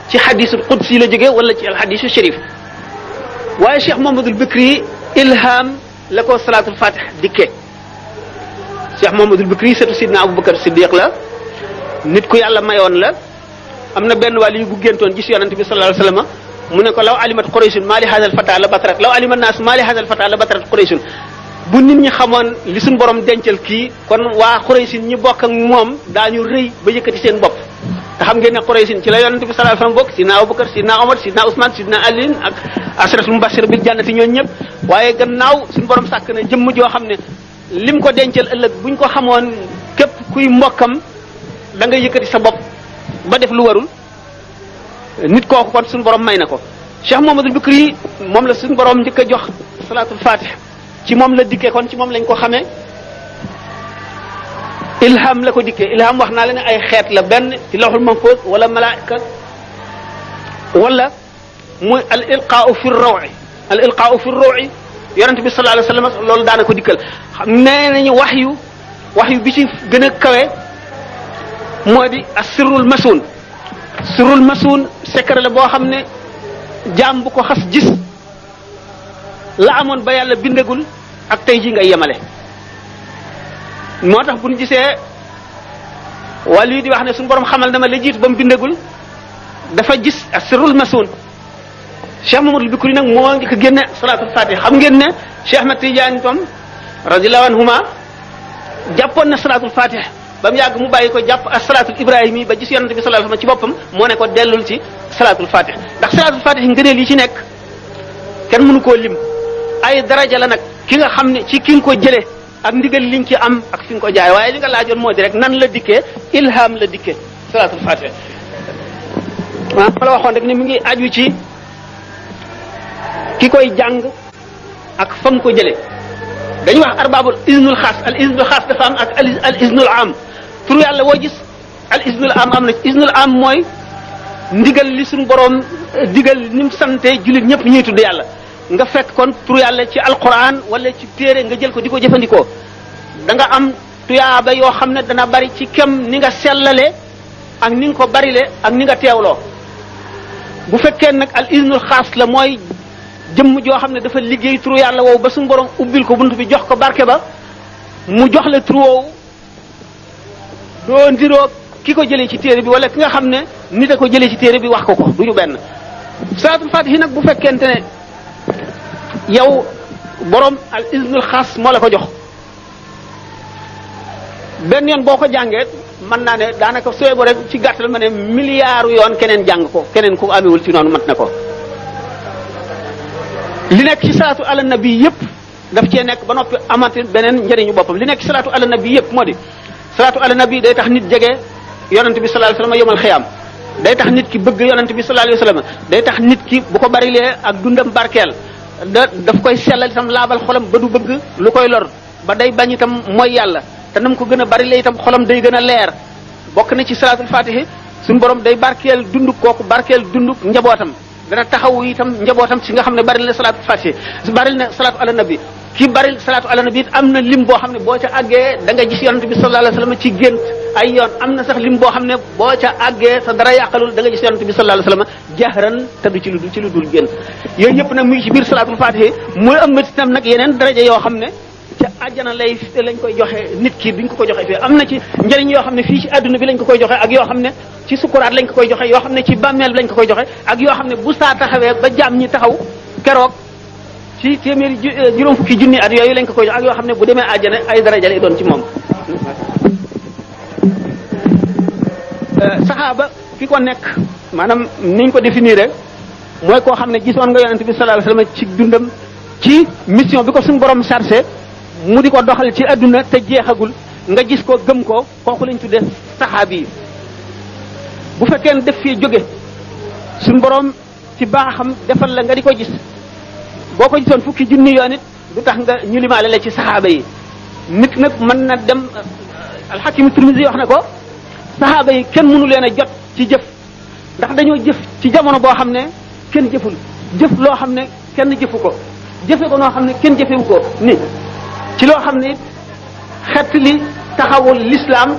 ci hadisul qudsi la jóge wala ci al hadisu sharif waaye Cheikh Mouhamadoul Bikri ilham la ko salaatul fatih dikkee Cheikh Mouhamadoul Bikri surtout sidna Aboubacar Siddiq la nit ku yàlla mayoon la am na benn wàll yu bu géntoon gis yonante bi sallallahu alayhi wasallam mu ne ko law alimat qurayshun maa li hadal fata la batrat law alimat naas maa li hadal fata la batrat qurayshun bu nit ñi xamoon li suñ borom dencal kii kon waa quraysin ñi bokk ak moom daañu rëy ba yëkkati seen bopp te xam ngeen ne quraysin ci la yonante bi sallallahu alayhi wasallam bokk sidna Abubakar sidna Omar sidna Ousmane sidna Ali ak asratul mubashir bil jannati ñooñu ñëpp waaye gannaaw suñ borom sàkk na jëmm joo xam ne lim ko dencal ëllëg buñ ko xamoon képp kuy mbokkam da nga yëkkati sa bopp ba def lu warul nit kooku kon suñu borom may na ko Cheikh Mouhamadoul Bikri moom la suñu borom njëkk a jox salaatul fatih ci moom la dikkee kon ci moom lañ ko xamee ilham la ko dikkee ilham wax naa la ne ay xeet la benn ci lawhul mahfuz wala malaika wala muy al ilqaau fi rawi al ilqaau fi rawi yonente bi sallallahu alayhi wasallam loolu daana ko dikkal xam nee nañu wax yu bi ci gën a kawe moo di asirrul masun sirrul masun secret la boo xam ne jaam bu ko xas gis la amoon ba yàlla bindagul ak tey ji ngay yemale moo tax bu ñu gisee wàllu yi di wax ne suñu borom xamal na ma la jiitu ba mu bindagul dafa gis asirrul masun Cheikh Mouhamadoul Bikri nag moo ngi ko génne salaatul fatih xam ngeen ne Cheikh Ahmed Tidiane tam radiyallahu anhuma jàppoon na salaatul fatih ba mu yàgg mu bàyyi ko jàpp ak salaatul ibrahimi ba gis yonante bi sallallahu alayhi wasallam ci boppam moo ne ko dellul ci salaatul fatih ndax salaatul fatih ngëneel yi ci nekk kenn mënu koo lim ay daraja la nag ki nga xam ne ci ki nga ko jëlee ak ndigal liñ ci am ak fi nga ko jaay waaye li nga laajoon moo di rek nan la dikkee ilham la dikkee salaatul fatih waaw fa la waxoon rek ne mi ngi aju ci ki koy jàng ak fa mu ko jëlee dañuy wax arbabul iznul xaas al iznul xaas dafa am ak al iznul am turu yàlla woo gis al iznul am na iznul am mooy ndigal li suñu borom digal ni mu sante jullit ñëpp ñuy tudd yàlla nga fekk kon turu yàlla ci alquran wala ci téere nga jël ko di ko jëfandikoo da nga am tuyaaba yoo xam ne dana bari ci kem ni nga sellale ak ni nga ko barile ak ni nga teewloo bu fekkee nag al iznul xaas la mooy jëmm joo xam ne dafa liggéey turu yàlla woowu ba suñu borom ubbil ko bunt bi jox ko barke ba mu jox la turu woowu doo ndiroo ki ko jëlee ci téere bi wala ki nga xam ne nit a ko jëlee ci téere bi wax ko du ñu benn salaatul fatihi nag bu fekkente ne yow borom al iznul xaas moo la ko jox benn yoon boo ko jàngee mën naa ne daanaka sooy bo rek ci gàttal ma ne milliards yoon keneen jàng ko keneen ku amewul ci noonu mat na ko li nekk ci salaatu ala nabi yëpp daf cee nekk ba noppi amati beneen njëriñu boppam li nekk ci salaatu ala nabi yëpp moo di salaatu ala nabi day tax nit jege yonent bi sallallahu alayhi wasallam yomal xiyaam day tax nit ki bëgg yonent bi sallallahu alayhi wasallam day tax nit ki bu ko barilee ak dundam barkeel daf koy sellal itam laabal xolam ba du bëgg lu koy lor ba day bañ itam mooy yàlla te nam ko gën a barilee itam xolam day gën a leer bokk na ci salaatul fatihi suñu borom day barkeel dunduk kooku barkeel dunduk njabootam dana taxawu itam njabootam si nga xam ne bari na salaatu fatiha bari na salaatu ala nabi ki bari salaatu ala nabi it am na lim boo xam ne boo ca àggee da nga gis yonent bi sallallahu alayhi wasallam ci gént ay yoon am na sax lim boo xam ne boo ca àggee sa dara yàqalul da nga gis yonent bi sallallahu alayhi wasallam jahran te du ci lu dul gént yooyu yëpp nag mu ngi ci biir salaatul fatiha muy ëmmat itam nag yeneen daraja yoo xam ne ca àjjana lañ koy joxe nit ki duñ ko joxe fii am na ci njëriñ yoo xam ne fii ci àdduna bi lañ ko koy joxe ak yoo xam ne ci sukuraat lañ ko koy joxe yoo xam ne ci bàmmeel bi lañ ko koy joxe ak yoo xam ne bu saa taxawee ba jaam ñi taxaw keroog ci téeméeri juróom fukki junni at yooyu lañ ko koy joxe ak yoo xam ne bu demee àjjana ay daraja lay doon ci moom saxaaba ki ko nekk maanaam niñ ko définir mooy koo xam ne gisoon nga yonent bi sallallahu alayhi wasallam ci dundam ci mission bi ko suñu borom chargé mu di ko doxal ci adduna te jeexagul nga gis ko gëm ko kooku lañ tuddee saxaabi yi bu fekkee ne def fii jóge suñu borom ci baaxam defal la nga di ko gis boo ko gisoon fukki junni yoon it du tax nga ñu limaale la ci saxaaba yi nit nag mën na dem alxakim Tirmisi wax na ko saxaaba yi kenn mënu leen a jot ci jëf ndax dañoo jëf ci jamono boo xam ne kenn jëful jëf loo xam ne kenn jëfu ko jëfe ko noo xam ne kenn jëfewu ko ni ci loo xam ne xet li taxawul l'islam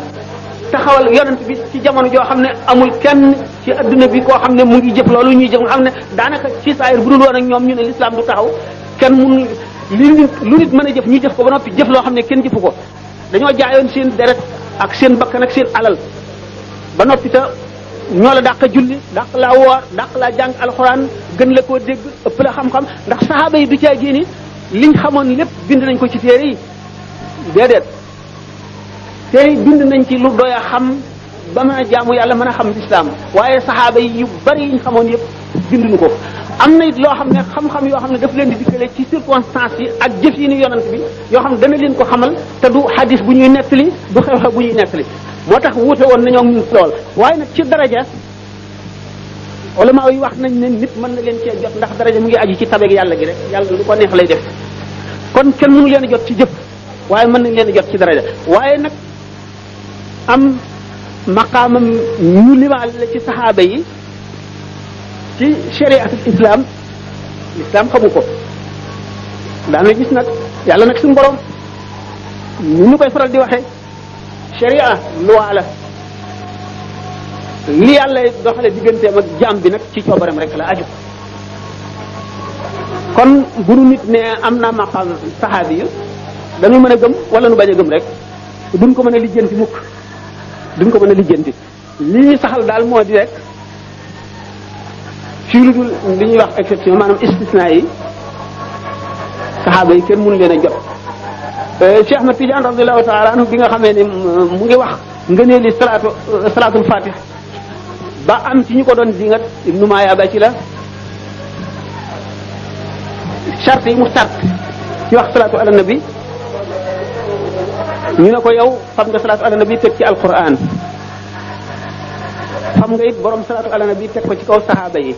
taxawal yonent bi ci jamono joo xam ne amul kenn ci adduna bi koo xam ne mu ngi jëf loolu ñuy jëf nga xam ne daanaka ci saayir bu dul woon ak ñoom ñu ne l'islam du taxaw kenn mun lu nit mën a jëf ñu jëf ko ba noppi jëf loo xam ne kenn jëfu ko dañoo jaayoon seen deret ak seen bakkan ak seen alal ba noppi te ñoo la dàq julli dàq laa woor dàq laa jàng alxuraan gën la koo dégg ëpp la xam-xam ndax saxaaba yi du caa génni liñ xamoon lépp bind nañ ko ci téere yi déedéet téere yi bind nañ ci lu doy a xam ba mën a jaamu yàlla mën a xam lislaam waaye saxaaba yi yu bari yiñ xamoon yëpp binduñu ko am na it loo xam ne xam-xam yoo xam ne daf leen di dikkale ci circonstances yi ak jëf yi ni yonent bi yoo xam ne dana leen ko xamal te du hadis bu ñuy nettali du xew-xew bu ñuy nettali moo tax wuute woon nañoo ñun lool waaye nag ci daraja ulama yi wax nañ ne nit mën na leen cee jot ndax daraja mu ngi aju ci tabeeg yàlla gi rek yàlla lu ko neex lay def kon kenn mënu leen a jot ci jëf waaye mën nañ leen a jot ci daraja waaye nag am maqaamam ñu limaal la ci saxaaba yi ci shariatul islam xamu ko daana gis nag yàlla nag suñu borom ñu koy faral di waxee sharia loi la li yàlla doxale digganteem ak jaam bi nag ci coobaram rek la aju kon bu nu nit ne am naa maqaam saxaabi yi dañuy mën a gëm wala nu bañ a gëm rek duñ ko mën a lijjanti mukk duñ ko mën a lijjanti li ñuy saxal daal moo di rek fii lu dul li ñuy wax exception maanaam istisna yi saxaaba yi kenn mënu leen a jot Cheikh Ahmad Tidiane radiyallahu ta'ala anhu bi nga xamee ne mu ngi wax ngëneeli salaatul fatih ba am ci ñu ko doon dingat Ibnu Maaya ba ci la charte yi mu sart ci wax salaatu ala nabi ñu ne ko yow xam nga salaatu ala nabi teg ci alquran xam nga it borom salaatu ala nabi teg ko ci kaw saxaaba yi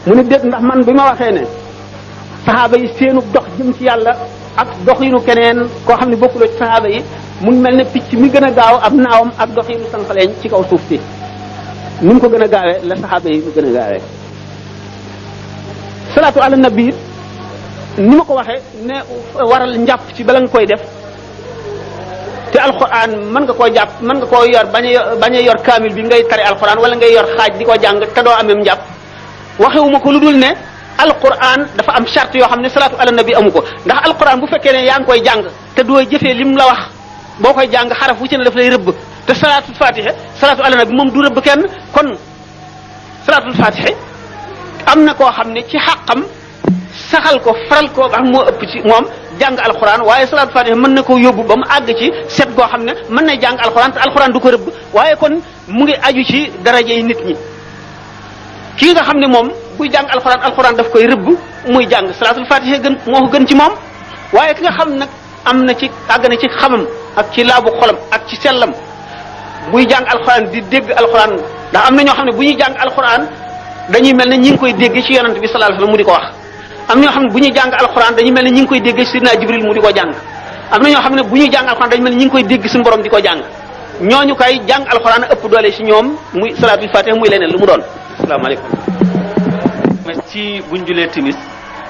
mu ne déet ndax man bi ma waxee ne saxaaba yi seenu dox jëm ci yàlla ak doxinu keneen koo xam ne bokkuloo ci saxaaba yi mu ngi mel ne picc mi gën a gaaw ab naawam ak doxinu sànqaleñ ci kaw suuf si ni mu ko gën a gaawee la saxaaba yi mu gën a gaawee salaatu ala nabi ni ma ko waxee ne waral njàpp ci bala nga koy def te alxuraan mën nga koo jàpp mën nga koo yor bañ a yor kaamil bi ngay tari alxuraan wala ngay yor xaaj di ko jàng te doo amee njàpp waxewuma ko lu dul ne alquran dafa am charte yoo xam ne salaatu ala nabi amu ko ndax alquran bu fekkee ne yaa ngi koy jàng te doo jëfee lim la wax boo koy jàng xaraf wu ci ne daf lay rëbb te salaatul fatiha salaatu ala nabi moom du rëbb kenn kon salaatul fatiha am na koo xam ne ci xàqam saxal ko faral ko nga xam moo ëpp ci moom jàng alquran waaye salaatul fatiha mën na koo yóbbu ba mu àgg ci set goo xam ne mën na jàng alquran te alquran du ko rëbb waaye kon mu ngi aju ci daraja yi nit ñi kii nga xam ne moom buy jàng alxuraan daf koy rëbb muy jàng salaatul fatiha gën moo ko gën ci moom waaye ki nga xam nag am na ci àgg na ci xamam ak ci laabu xolam ak ci sellam buy jàng alxuraan di dégg alxuraan ndax am na ñoo xam ne bu ñuy jàng alxuraan dañuy mel ne ñi ngi koy dégg ci yonent bi sallallahu alayhi wasallam mu di ko wax am na ñoo xam ne bu ñuy jàng alxuraan dañuy mel ne ñi ngi koy dégg ci sidna Jibril mu di ko jàng am na ñoo xam ne bu ñuy jàng alxuraan dañuy mel ne ñi ngi koy dégg suñu borom di ko jàng ñooñu kay jàng alxuraan ëpp doole ci ñoom muy salaatul fatiha muy leneen lu mu doon. asalaamaaleykum. ci buñ julee timis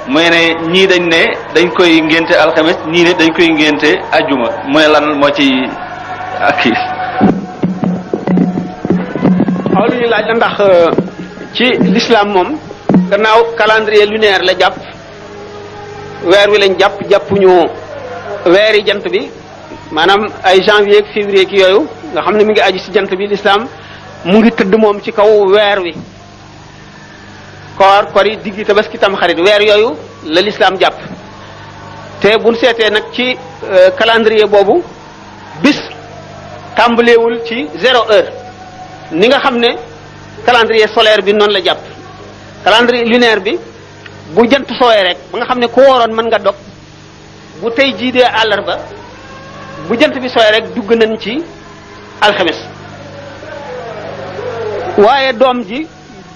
mooy ne ñii dañ ne dañ koy ngénte alxames ñii ne dañ koy ngénte ajjuma mooy lan moo ci ak yi. waaw lu ñu laaj la ndax ci l'islam moom gannaaw calendrier lunaire la jàpp weer wi lañ jàppuñu weeri jant bi maanaam ay janvier ak février ki yooyu nga xam ne mi ngi aju ci jant bi l'islam mu ngi tëdd moom ci kaw weer wi koor kori diggi tabaski tam xarit weer yooyu la l'islam jàpp te buñ seetee nag ci calendrier boobu bis tàmbalewul ci 0 heure ni nga xam ne calendrier solaire bi noonu la jàpp calendrier lunaire bi bu jant sooyee rek ba nga xam ne ku wooroon mën nga dog bu tey jii dee àllarba bu jant bi sooyee rek dugg nañ ci alxames waaye doom ji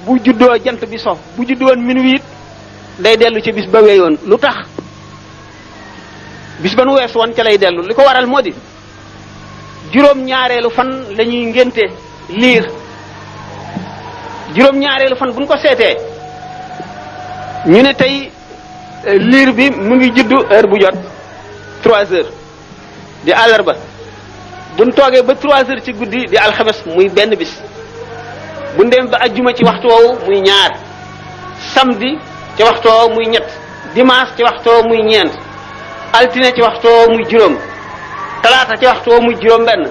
bu juddoo jant bi so bu juddoon minuit day dellu ci bis ba weyoon lu tax bis ba nu wees woon ca lay dellu li ko waral moo di juróom-ñaareelu fan la ñuy ngénte liir juróom-ñaareelu fan buñ ko seetee ñu ne tey liir bi mu ngi juddu heure bu jot 3 heures di àllarba buñ toogee ba 3 heures ci guddi di alxames muy benn bis buñ dem ba ajjuma ci waxtu woowu muy ñaar samedi ci waxtu woowu muy ñett dimanche ci waxtu woowu muy ñeent altine ci waxtu woowu muy juróom talaata ci waxtu woowu muy juróom benn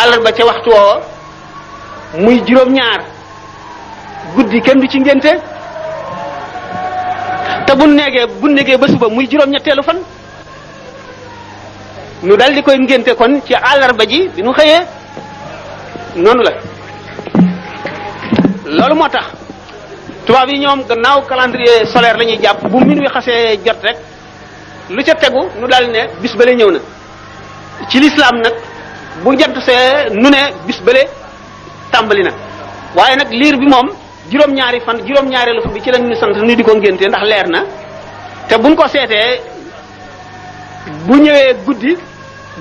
àllarba ca waxtu woowu muy juróom ñaar guddi kenn du ci ngénte te bu neegee ba suba muy juróom ñetteelu fan ñu dal di koy ngénte kon ci àllarba ji bi nu xëyee noonu la loolu moo tax tubaab yi ñoom gannaaw calendrier solaire la ñuy jàpp bu minuit xasee jot rek lu ca tegu nu dal ne bis bële ñëw na ci l'islam nag bu jant see nu ne bis bële tàmbali na waaye nag liir bi moom juróom-ñaari fan juróom-ñaareelu fan bi ci lañ ñu sant nu di ko ngénte ndax leer na te buñ ko seetee bu ñëwee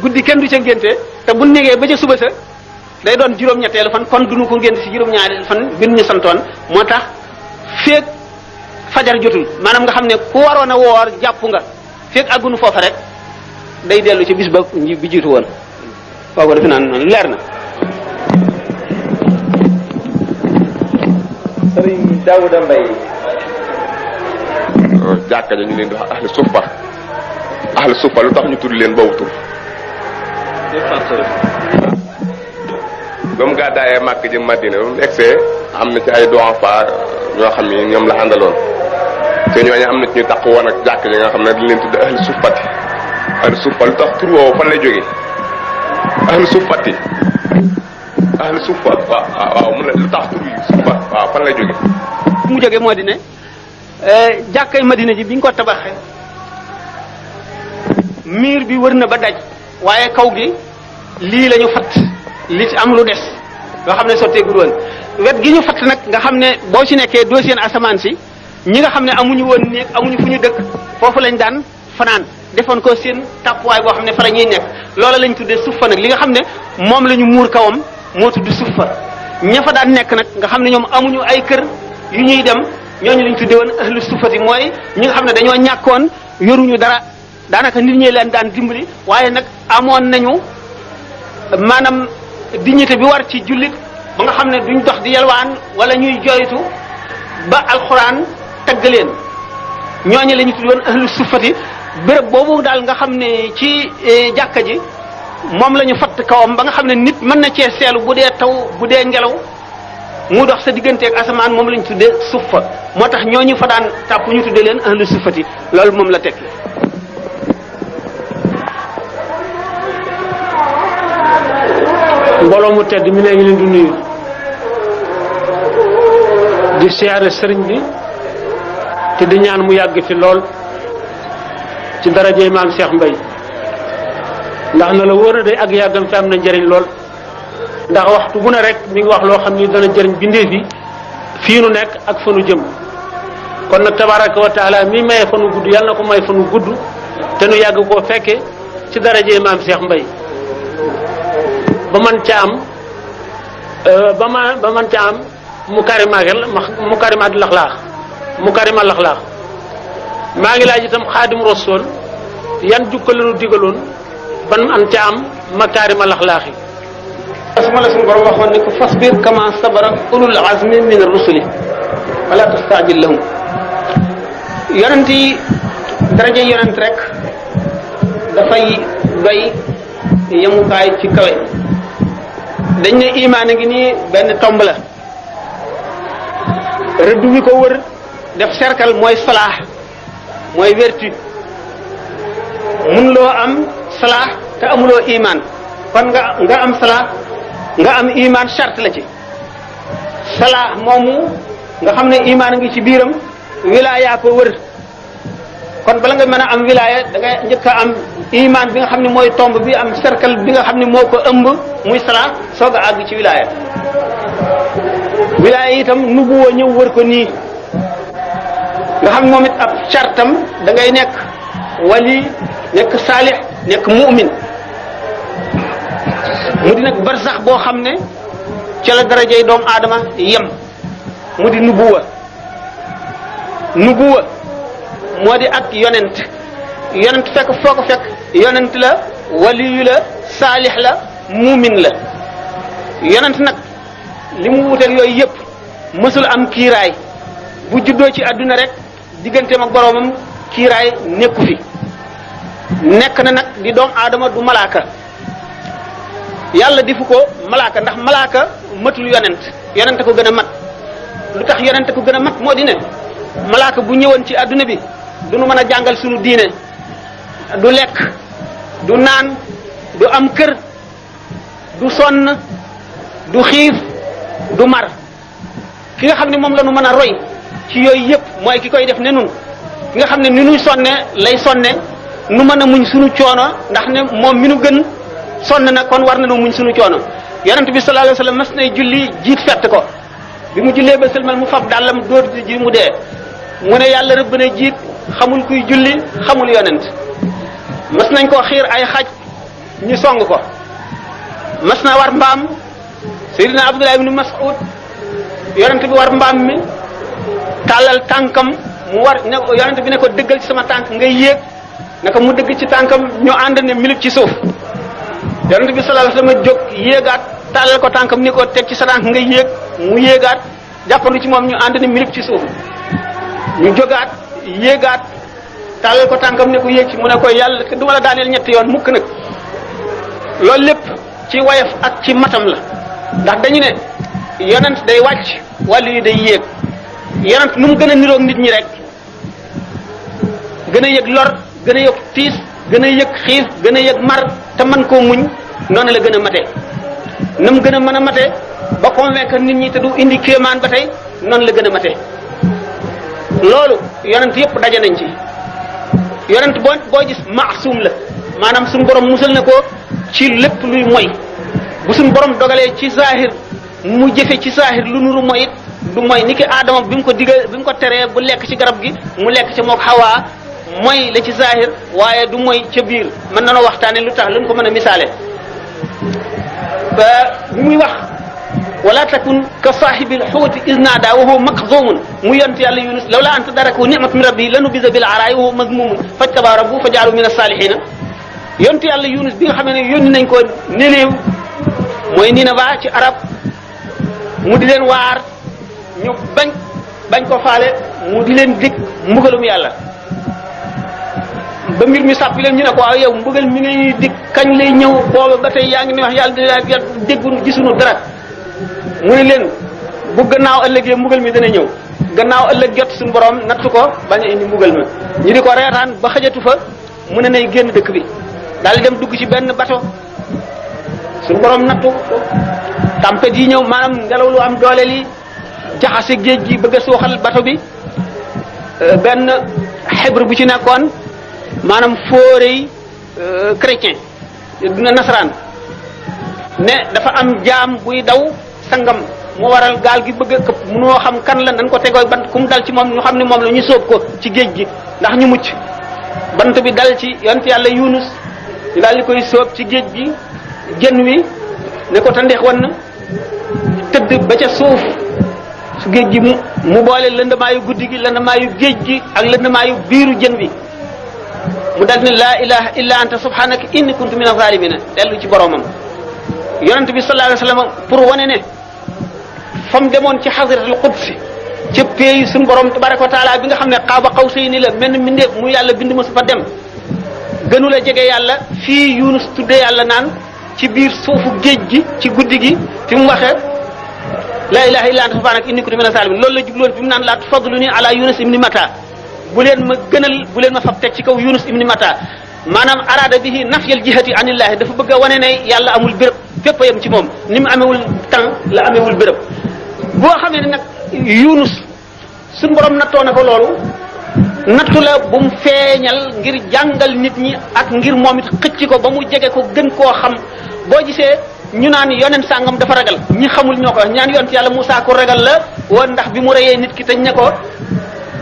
guddi kenn du ca ngénte te buñ negee ba ca suba sa day doon juróom-ñetteelu fan kon duñu ko ngénte ci juróom-ñaareelu fan bi ñu santoon moo tax feek fajar jotul maanaam nga xam ne ku waroon a woor jàpp nga feek àggunu foofa rek day dellu ci bis ba bi jiitu woon waaw defe naa noonu leer na. Sëriñ Daouda Mbaye. jàkka ja ñu leen di wax ahlu suffa lu tax ñu tudd leen boobu tur. ba mu gàddaayee Màkk jëm Madina ba mu egsee am na ci ay du'afa ñoo xam ni ñoom la àndaloon te ñooñu am na ci ñu taq woon ak jàkka ji nga xam ne dañ leen tudd ahlu suffati ahlu suffa lu tax tur woowu fan lay jógee ahlu suffati ahlu suffa waaw mu ne lu tax tur yi suffa waaw fan lay jógee. mu jógee moo di ne jàkkay Madina ji bi ñu ko tabaxee miir bi wër na ba daj waaye kaw gi lii la ñu fatt li ci am lu des nga xam ne sotteegul woon wet gi ñu fatt nag nga xam ne boo ci nekkee doo seen asamaan si ñi nga xam ne amuñu woon néeg amuñu fu ñu dëkk foofu lañ daan fanaan defoon ko seen tàppuwaay boo xam ne fa la ñuy nekk loola lañ tuddee suffa nag li nga xam ne moom la ñu muur kawam moo tudd suffa ña fa daan nekk nag nga xam ne ñoom amuñu ay kër yu ñuy dem ñooñu lañ tuddee woon ahlu suffati mooy ñi nga xam ne dañoo ñàkkoon yoruñu dara daanaka nit ñi leen daan dimbali waaye nag amoon nañu maanaam dignité bi war ci jullit ba nga xam ne duñ dox di yalwaan wala ñuy jooytu ba alxuraan tagg leen ñooñu la ñu tudd woon ahlu suffati béréb boobu daal nga xam ne ci jàkka ji moom la ñu fatt kawam ba nga xam ne nit mën na cee seelu bu dee taw bu dee ngelaw mu dox sa digganteeg asamaan moom la ñu tuddee suffa moo tax ñooñu fa daan tàpp ñu tuddee leen ahlu suffati loolu moom la tekki. mbooloo mu tedd mi ne ngi leen di nuyu di siyaare sëriñ bi te di ñaan mu yàgg fi lool ci daraje maam Cheikh Mbaye ndax na la wóor a day ak yàggam fi am na njëriñ lool ndax waxtu bu ne rek mi ngi wax loo xam ni dana jëriñ bindee fi fii nu nekk ak fa nu jëm kon nag tabaraka wa taala mi maye fa nu gudd yàlla na ko may fa nu gudd te nu yàgg koo fekke ci daraje maam Cheikh Mbaye ba man ca am ba man ca am mukarimatul axlaax mukarimal axlaax maa ngi laaj itam xaadim rasul yan jukka lañu digaloon ban an ca am makaarimal axlaax yi asma la suñu borom waxoon ne ko fasbir kama sabara ulul azmi min ar-rusuli wala tastajil lahum yonent yi daraja yonent rek dafay doy yemukaay ci kawe dañ ne imaan a ngi nii benn tomb la rëdd wi ko wër def cercle mooy salaax mooy vertu mun loo am salaax te amuloo imaan kon nga am salaax nga am imaan charte la ci salaax moomu nga xam ne imaan a ngi ci biiram wilaaya ko wër kon bala nga mën a am wilaaya da ngay njëkk a am imaan bi nga xam ne mooy tomb bi am cercle bi nga xam ne moo ko ëmb muy salaax soog a àgg ci wilaaya wilaaya itam nubuwa ñëw wër ko nii nga xam moom it ab chartam da ngay nekk wali nekk saalix nekk mu'min mu di nag barsax boo xam ne ca la darajey doomu aadama yem mu di nubuwa moo di ak yonent fekk foo ko fekk yonent la waliyu la saalix la mu'min la yonent nag li mu wuteeg yooyu yëpp mësul am kiiraay bu juddoo ci àdduna rek digganteem ak boroomam kiiraay nekku fi nekk na nag di doomu aadama du malaaka yàlla defu ko malaaka ndax malaaka matul yonent ko gën a mat lu tax yonent ko gën a mat moo di ne malaaka bu ñëwoon ci àdduna bi du nu mën a jàngal sunu diine du lekk du naan du am kër du sonn du xiif du mar ki nga xam ne moom la nu mën a roy ci yooyu yëpp mooy ki koy def ne nun ki nga xam ne ni nuy sonne lay sonne nu mën a muñ sunu coono ndax ne moom mi nu gën sonn na kon war na nu muñ sunu coono yonent bi sallallahu alayhi wasallam mas nay julli jiit fett ko bi mu jullee ba sëlmal mu fab dàllam dóor ji mu dee mu ne yàlla rëbb na jiit xamul kuy julli xamul yonent mas nañ koo xiir ay xaj ñu song ko mas na war mbaam Seydina Abdullah ibn Mas'ud yonent bi war mbaam mi tàllal tànkam mu war ne yonent bi ne ko dëggal ci sama tànk ngay yéeg naka mu dëgg ci tànkam ñu ànd ne milib ci suuf yonent bi sallallahu alayhi wasallam jóg yéegaat tàllal ko tànkam ni ko teg ci sa tànk ngay yéeg mu yéegaat jàppandu ci moom ñu ànd ne milib ci suuf ñu jógaat yéegaat tàllal ko tànkam ne ko yéeg ci mu ne ko yàlla du ma la daaneel ñetti yoon mukk nag loolu lépp ci wayaf ak ci matam la ndax dañu ne yonent day wàcc wàllu yi day yéeg yonent nu mu gën a niroog nit ñi rek gën a yëg lor gën a yëg tiis gën a yëg xiif gën a yëg mar te man koo muñ noonu la gën a mate na mu gën a mën a mate ba convaincre nit ñi te du indi kéemaan ba tey noonu la gën a mate loolu yonent yëpp daje nañ ci yonent boo gis maasum la maanaam suñu borom musal na ko ci lépp luy moy bu suñu borom dogalee ci zahir mu jëfe ci zahir lu nuru moyit du moy ni ki aadama bi mu ko digal bi mu ko teree bu lekk ci garab gi mu lekk ci mook xawaa moy la ci zahir waaye du moy ca biir mën na noo waxtaane lu tax lu ñu ko mën a misaale ba bi muy wax wala takun ka saahibil xuuti isnaada wa huwa makzumun mu yont yàlla yunus lawla an tadarakahu ni'matun min rabbihi lanubisa bil araa'i wa huwa mazmumun fajtabaa rabbuhu fa ja'alahu min as-saalihiina yont yàlla yunus bi nga xam ne yónni nañ ko Nénéew mooy Ninava ci arab mu di leen waar ñu bañ ko faale mu di leen dig mbugalum yàlla ba mbir mi sàppi leen ñu ne ko waaw yow mbugal mi ngay dig kañ lay ñëw booba ba tey yaa ngi ni wax yàlla déggu gisuñu dara mu ne leen bu gannaaw ëllëgee mbugal mi dana ñëw gannaaw ëllëg jot suñu borom nattu ko bañ a indi mbugal ma ñu di ko reetaan ba xajatu fa mu ne nay génn dëkk bi daal di dem dugg ci benn bato suñu borom nattu tempête yi ñëw maanaam ngelaw lu am doole li jaxase géej gi bëgg a suuxal bato bi benn xibre bu ci nekkoon maanaam fóorey chrétien dina nasaraan ne dafa am jaam buy daw sangam mu waral gaal gi bëgg a këpp munoo xam kan la nan ko tegoo bant ku mu dal ci moom ñu xam ne moom la ñu sóob ko ci géej gi ndax ñu mucc bant bi dal ci yonent yàlla Yunus ñu daal di koy sóob ci géej gi jën wi ne ko tandeex wan na tëdd ba ca suuf su géej gi mu boole lëndamaayu guddi gi lëndamaayu géej gi ak lëndamaayu biiru jën bi mu dal ne laa ilaha illa anta subhanaka inni kuntu min az-zalimin dellu ci boromam. yonent bi sallallahu alayhi wasallam pour wane ne fa mu demoon ci xasratul qudsi ca pays suñu borom tabaraka wa taala bi nga xam ne qaaba qawsayni la mel ni mbindeef mu yàlla bind ma su fa dem gënu la jege yàlla fii Yunus tuddee yàlla naan ci biir suufu géej gi ci guddi gi fi mu waxee la ilaha illa anta subhanaka inni kuntu mina zalimin loolu la jubloon fi mu naan laa tufadluni ala Yunus ibni Mata bu leen ma gënal bu leen ma fab teg ci kaw Yunus ibni Mata maanaam arada bihi nafyal jihati anillahi dafa bëgg a wane ne yàlla amul béréb fépp a yem ci moom ni mu amewul temps la amewul béréb boo xamee ne nag Yunus suñu borom nattoo na ko loolu nattu la bu mu feeñal ngir jàngal nit ñi ak ngir moom it xëcc ko ba mu jege ko gën koo xam boo gisee ñu naan yonent sàngam dafa ragal ñi xamul ñoo ko wax ñaan yonent yàlla Musaa ko ragal la woon ndax bi mu reyee nit ki tañ ne ko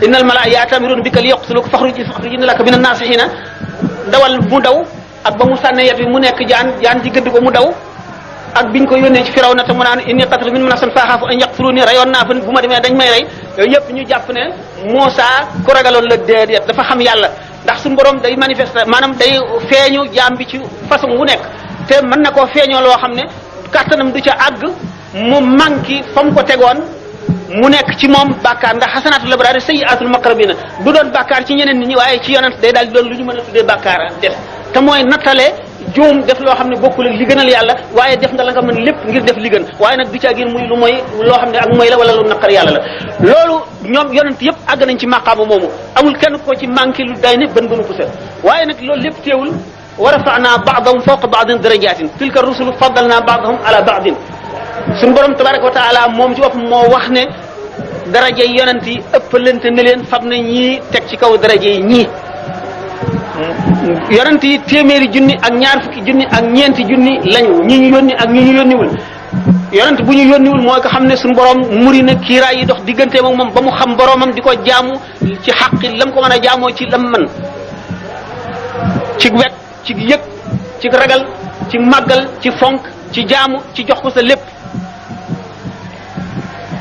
innal malaa ya'tamiruna bika liyaqtuluka fakhruj inna laka mina naasihina dawal mu daw ak ba mu sànnee yet bi mu nekk jaan ji gëdd ko mu daw ak biñ ko yónnee ci Firawna te mu naan inni qataltu minhum nafsan fa axaafu an yaqtuluni rayoon naa fa bu ma demee dañ may rey yooyu yëpp ñu jàpp ne Muusaa ku ragaloon la déedéet dafa xam yàlla ndax suñu borom day manifester maanaam day feeñu jaam bi ci façon wu nekk te mën na koo feeñoo loo xam ne kàttanam du ca àgg mu manqué fa mu ko tegoon mu nekk ci moom bàkkaar ndax xasanaatul abraar sayyi'aatul muqarrabiina du doon bàkkaar ci ñeneen nit ñi waaye ci yonent day daal di doon lu ñu mën a tuddee bàkkaar def te mooy nattale juum def loo xam ne bokkul ak li gënal yàlla waaye def nga la nga mën lépp ngir def li gën waaye nag du caa gën muy lu mooy loo xam ne ak mooy la wala lu naqar yàlla la loolu ñoom yonent yëpp àgg nañ ci maqaama moomu amul kenn ko ci manqué lu day ne bën bënu pusa waaye nag loolu lépp teewul wa rafa'naa ba'dahum fawqa ba'din darajaatin tilka rusulu faddalnaa ba'dahum ala ba'din suñu borom tabaraka wa taala moom ci boppam moo wax ne daraja yi yonent yi ëppalante ne leen fab na ñii teg ci kaw daraja yi ñii yonent yi téeméeri junni ak ñaar fukki junni ak ñeenti junni lañu ñi ñu yónni ak ñi ñu yónniwul yonent bu ñu yónniwul mooy ko xam ne suñu borom muri na kiiraay yi dox diggante moom ba mu xam boromam di ko jaamu ci xaqi lam ko mën a jaamoo ci lam man ci wet ci yëg ci ragal ci màggal ci fonk ci jaamu ci jox ko sa lépp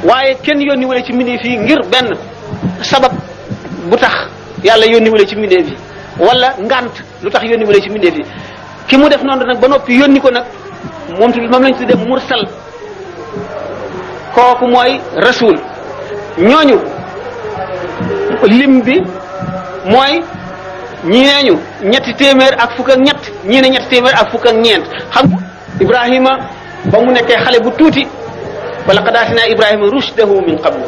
waaye kenn yónniwule ci mbindeef yi ngir benn sabab bu tax yàlla yónniwule ci mbindeef yi wala ngant lu tax yónniwule ci mbindeef yi ki mu def noonu nag ba noppi yónni ko nag moom lañ tuddee mursal kooku mooy rasul ñooñu lim bi mooy ñi neeñu ñetti téeméer ak fukk ak ñett ñii ne ñetti téeméer ak fukk ak ñeent xam Ibrahima ba mu nekkee xale bu tuuti wa laqad aatinaa Ibrahima rushdahu min qablu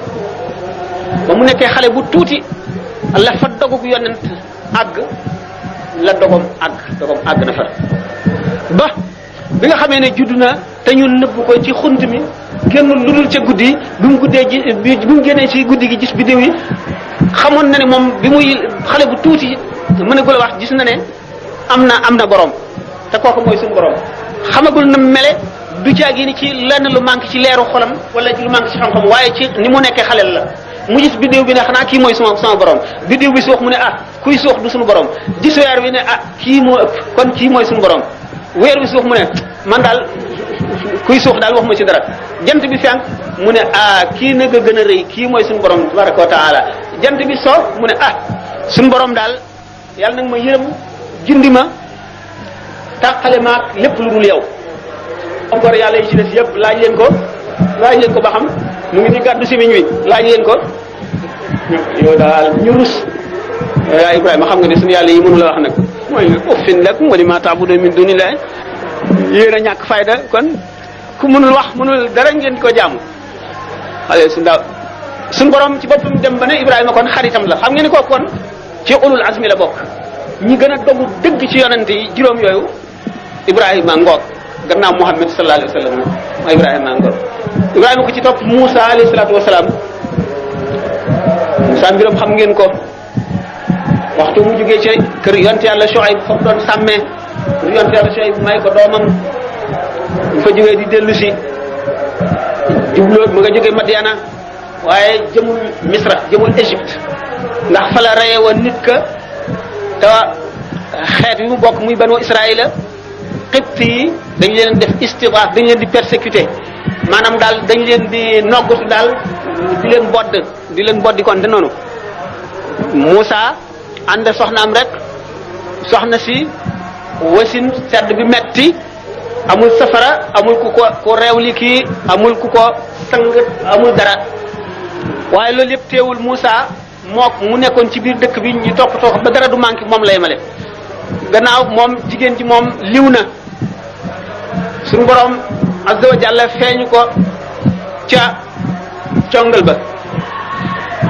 ba mu nekkee xale bu tuuti la fa dogub yonent àgg la dogom àgg na fa ba bi nga xamee ne judd na te ñu nëbb ko ci xunt mi génn lu dul ca guddi bi mu guddee ji bi mu génnee ci guddi gi gis biddew yi xamoon na ne moom bi muy xale bu tuuti mën a gula wax gis na ne am na borom te kooku mooy suñu borom xamagul na mele du caagi ni ci lenn lu manque ci leeru xolam wala lu manque ci xam-xam waaye ci ni mu nekkee xaleel la mu gis biddew bi ne xanaa kii mooy sama borom biddew bi suux mu ne kuy suux du suñu borom gis weer bi ne kii moo ëpp kon kii mooy suñu borom weer bi suux mu ne man daal kuy suux daal waxuma ci dara jant bi fenk mu ne kii nag a gën a rëy kii mooy suñu borom tabaraka wa taala jant bi soo mu ne suñu borom daal yàlla nag ma yërëm gindi ma tàqale maag lépp lu dul yow encore yàlla yi ci des yëpp laaj leen ko ba xam mu ngi ni gàddu simiñ wi laaj leen ko yow daal ñu rus yaa Ibrahima xam nga ne suñu yàlla yi mënu la wax nag mooy uffin lakum wa lima ta'buduna min dunillahi yéen a ñàkk fayda kon ku mënul wax mënul dara ngeen ko jaamu xale su ndaw suñu borom ci boppam dem ba ne Ibrahima kon xaritam la xam ngeen ni ko kon ci ulul azmi la bokk ñi gën a dogu dëgg ci yonent yi juróom yooyu Ibrahima ngoog gannaaw Muhammad sallallahu alayhi wa sallam mooy Ibrahima ngoog Ibrahima ko ci topp Moussa alayhi salaatu wa salaam Moussa mbiram xam ngeen ko waxtu mu jógee ci kër yonent yàlla Shuayb fa mu doon sàmmee kër yonent yàlla Shuayb may ko doomam mu fa jógee di dellu si jubloo mu nga jógee Madiana waaye jëmul Misra jëmul Égypte ndax fa la reye woon nit ka te xeet bi mu bokk muy banu Israël Xibt yi dañ leen def istidaaf dañ leen di persécuté maanaam daal dañ leen di noggatu daal di leen boddi kon te noonu Moussa ànd soxnaam rek soxna si wasin sedd bi metti amul safara amul ku reewli kii amul ku ko sang amul dara waaye loolu yëpp teewul Moussa mook mu nekkoon ci biir dëkk bi ñu toppatoo ko ba dara du manqué moom lay male gannaaw moom jigéen ji moom liw na suñu borom azza wa jalla feeñu ko ca congal ba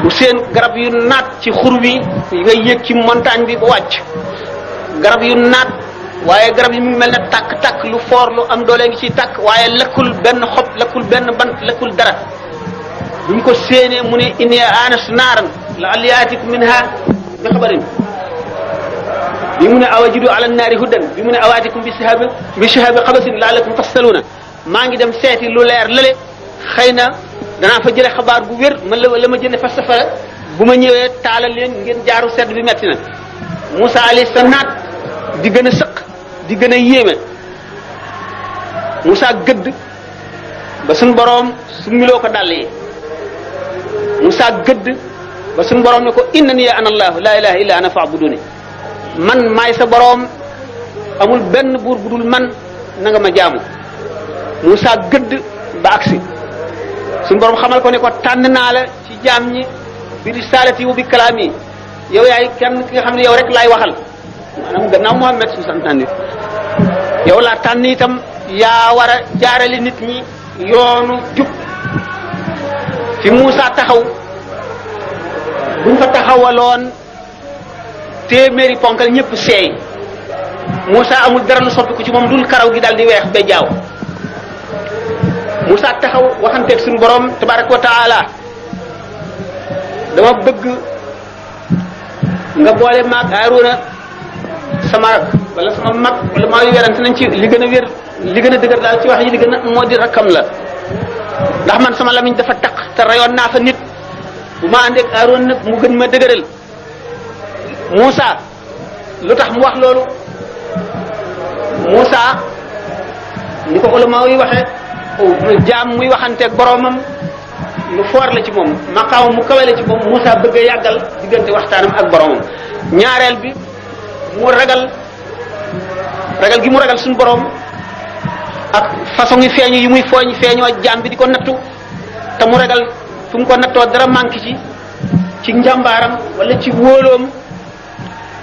mu seen garab yu naat ci xur wi nga yéeg ci montagne bi ba wàcc garab yu naat waaye garab yi mu mel ne tàkk-tàkk lu foor lu am doole ngi ciy tàkk waaye lekkul benn xob lekkul benn bant lekkul dara bi mu ko séenee mu ne inni anastu naaran la'alli aatikum minha bi xabarin bi mu ne awajidu ala naari hudan bi mu ne awaatikum bi shihabi xabasin la'allakum tastaluna maa ngi dem seeti lu leer lële xëy na danaa fa jële xabaar bu wér man la ma jële fa safara bu ma ñëwee taalal leen ngeen jaaru sedd bi metti na Moussa alayhi salaam di gën a sëq di gën a yéeme Moussa gëdd ba suñ boroom su miloo ko dàll yi Moussa gëdd ba suñ boroom ne ko innani ana allahu la ilaha illa ana fa'buduni man maay sa boroom amul benn buur bu dul man na nga ma jaamu Moussa gëdd ba agsi suñu borom xamal ko ne ko tànn naa la ci jaam ñi bi risalati wa bi kalaam yi yow yaay kenn ki nga xam ne yow rek laay waxal maanaam gannaaw Muhammad su santaane yow laa tànn itam yaa war a jaarale nit ñi yoonu jub fi Moussa taxaw buñ fa taxawaloon téeméeri ponkal ñëpp seey Moussa amul dara lu soppi ko ci moom dul karaw gi daal di weex ba jaaw Moussa taxaw waxanteeg suñu borom tabaraka wa taala dama bëgg nga boole maag Haaruna sama rak wala sama mag wala maa yu werante nañ ci li gën a wér li gën a dëgër daal ci wax yi li gën a moo di rakkam la ndax man sama lamiñ dafa taq te rayoon naa fa nit bu ma àndeeg Haaruna nag mu gën ma dëgëral Moussa lu tax mu wax loolu Moussa ni ko ulama yi waxee jaam muy waxanteeg boromam lu foor la ci moom maqaam mu kawe la ci moom Moussa bëgg a yàggal diggante waxtaanam ak boromam ñaareel bi mu ragal gi mu ragal suñu borom ak façon yi feeñu yi muy feeñoo jaam bi di ko nattu te mu ragal fu mu ko nattoo dara manqué ci njàmbaaram wala ci wóoloom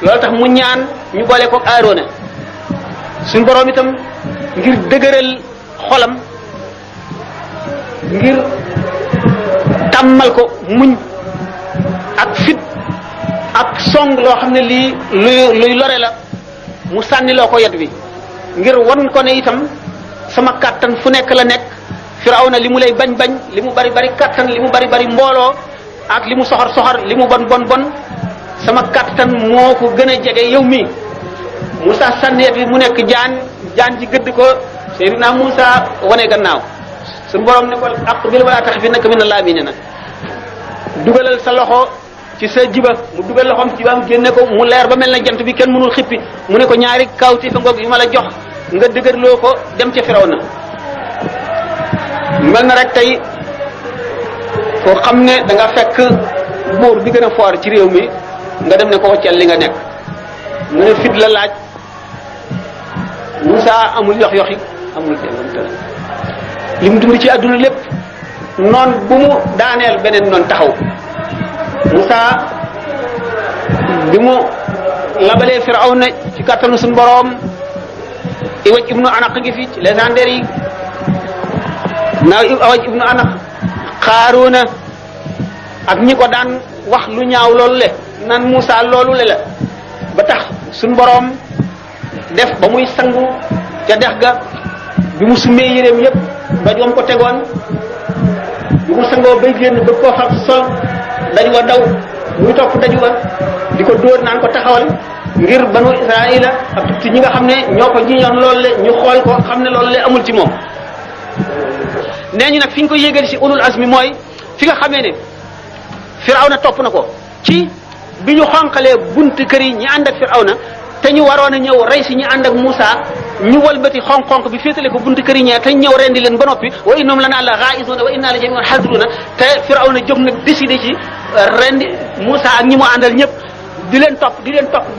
loolu tax mu ñaan ñu boole ko Aaroona suñu borom itam ngir dëgëral xolam ngir tàmmal ko muñ ak fit ak song loo xam ne lii luy lore la mu sànni loo ko yet bi ngir won ko ne itam sama kàttan fu nekk la nekk Firawna li mu lay bañ li mu bari kàttan li mu bari mbooloo ak li mu soxor li mu bon sama kàttan moo ko gën a jege yow mi Moussa sànni yet bi mu nekk jaan ji gëdd ko Seydina Moussa wane gannaaw suñu borom ne ko aqbil wala taxfi innaka mina laaminiina dugalal sa loxo ci sa jiba mu dugal loxoom ci jibaam génne ko mu leer ba mel na jant bi kenn mënul xippi mu ne ko ñaari kawti fa ngoog yu ma la jox nga dëgërloo ko dem ca Firawna mel na rek tey foo xam ne da nga fekk buur bi gën a foor ci réew mi nga dem ne ko waccal li nga nekk mu ne fit la laaj Moussa amul yox-yoxi amul teewantal li mu dund ci àdduna lépp noon bu mu daaneel beneen noon taxaw Moussa bi mu labalee Firawna ci kattanu suñu boroom Iwaj ibnu Anaq ngi fi ci légendaire yi naaw Iwaj ibnu Anaq Xaaruuna ak ñi ko daan wax lu ñaaw loolu le naan Moussa loolu le la ba tax suñu boroom def ba muy sangu ca dex ga bi mu summee yéreem yépp doj wam ko tegoon bi mu sangoo bay génn bëgg koo xam sol daj wa daw muy topp daj wa di ko dóor naan ko taxawal ngir banu Israila ak tukki ñi nga xam ne ñoo ko jiñoon loolu le ñu xool ko xam ne loolu le amul ci moom nee ñu nag fi ñu ko yégal ci ulul azmi mooy fi nga xamee ne Firawna topp na ko ci bi ñu xonqalee buntu kër yi ñi ànd ak Firawna te ñu waroon a ñëw rey si ñi ànd ak Moussa ñu walbati xonq-xonq bi féetale ko buntu kër yi ñee te ñëw rendi leen ba noppi wa innahum lanaa la ghaa'izuna wa inna la jami'un hadiruna te Firawna jóg nag décidé ci rendi Moussa ak ñi mu àndal ñëpp di leen topp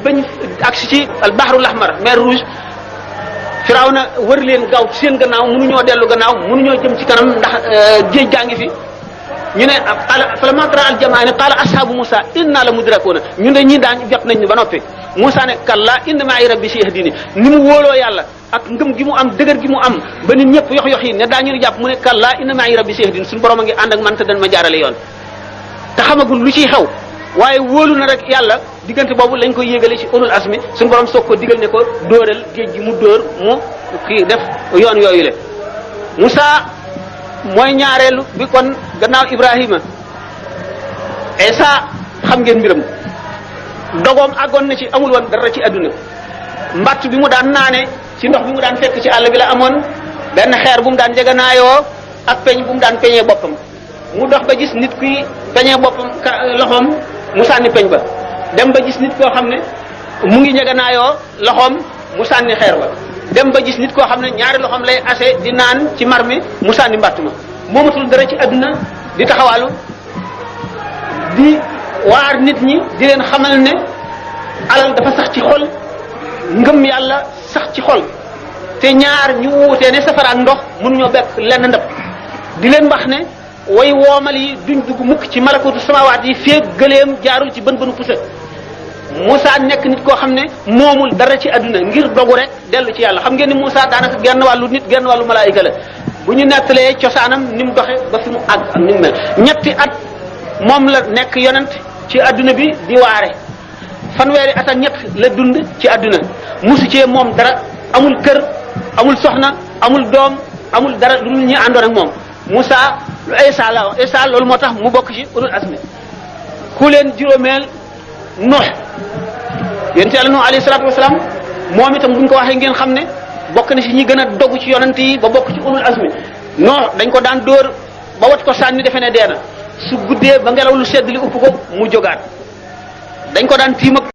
bañ agsi ci al bahrul ahmar mer rouge Firawna wër leen gaaw ci seen gannaaw mënuñoo dellu gannaaw mënuñoo jëm ci kanam ndax géej gaa ngi fi ñu ne falammaa tara al jamaa'aani qaala ashaabu Moussa inna la mudrakuuna ñun de ñii daañ jot nañ ñu ba noppi Moussa ne kallaa inna ma'i rabbi sayahdini ni mu wóoloo yàlla ak ngëm gi mu am dëgër gi mu am ba nit ñëpp yox yi ne daañu ñu jàpp mu ne kallaa inna ma'i rabbi sayahdini suñu borom a ngi ànd ak man te dañ ma jaarale yoon te xamagul lu ciy xew waaye wóolu na rek yàlla diggante boobu lañ koy yégale ci ulul asmi suñu borom soog ko digal ne ko dóoral géej gi mu dóor mu kii def yoon yooyu le Moussa mooy ñaareelu bi kon gannaaw Ibrahima Isa xam ngeen mbiram dogoom àggoon na ci amul woon dara ci àdduna mbatt bi mu daan naane ci ndox bi mu daan fekk ci àll bi la amoon benn xeer bu mu daan jeganaayoo ak peñ bu mu daan peñee boppam mu dox ba gis nit kuy peñee boppam loxoom mu sànni peñ ba dem ba gis nit koo xam ne mu ngi jeganaayoo loxoom mu sànni xeer ba dem ba gis nit koo xam ne ñaari loxoom lay ase di naan ci mar mi mu sànni mbatt ma moomatul dara ci àdduna di taxawaalu di waar nit ñi di leen xamal ne alal dafa sax ci xol ngëm yàlla sax ci xol te ñaar ñu wuutee ne safara ak ndox mënuñoo bekk lenn ndab di leen wax ne way woomal yi duñ dugg mukk ci malakutu samawaat yi feeg gëleem jaarul ci bën bënu pusa Moussa nekk nit koo xam ne moomul dara ci àdduna ngir dogu rek dellu ci yàlla xam ngeen ni Moussa daanaka genn wàllu nit genn wàllu malaayika la bu ñu nettalee cosaanam ni mu doxe ba fi mu àgg ak ni mu mel ñetti at moom la nekk yonent ci àdduna bi di waare fanweeri at ak ñett la dund ci àdduna musu cee moom dara amul kër amul soxna amul doom amul dara lu ñu àndoon ak moom Moussa lu Isa loolu moo tax mu bokk ci ulul asmi ku leen juróomeel Nuux yonent Yàlla Nuux alayhi salaatu wasalaam moom itam bu ñu ko waxee ngeen xam ne bokk na ci ñi gën a dogu ci yonent yi ba bokk ci ulul asmi Nuux dañ ko daan dóor ba wat ko sànni defe ne dee na su guddee ba ngelaw lu sedd li upp ko mu jógaat dañ ko daan tiim ak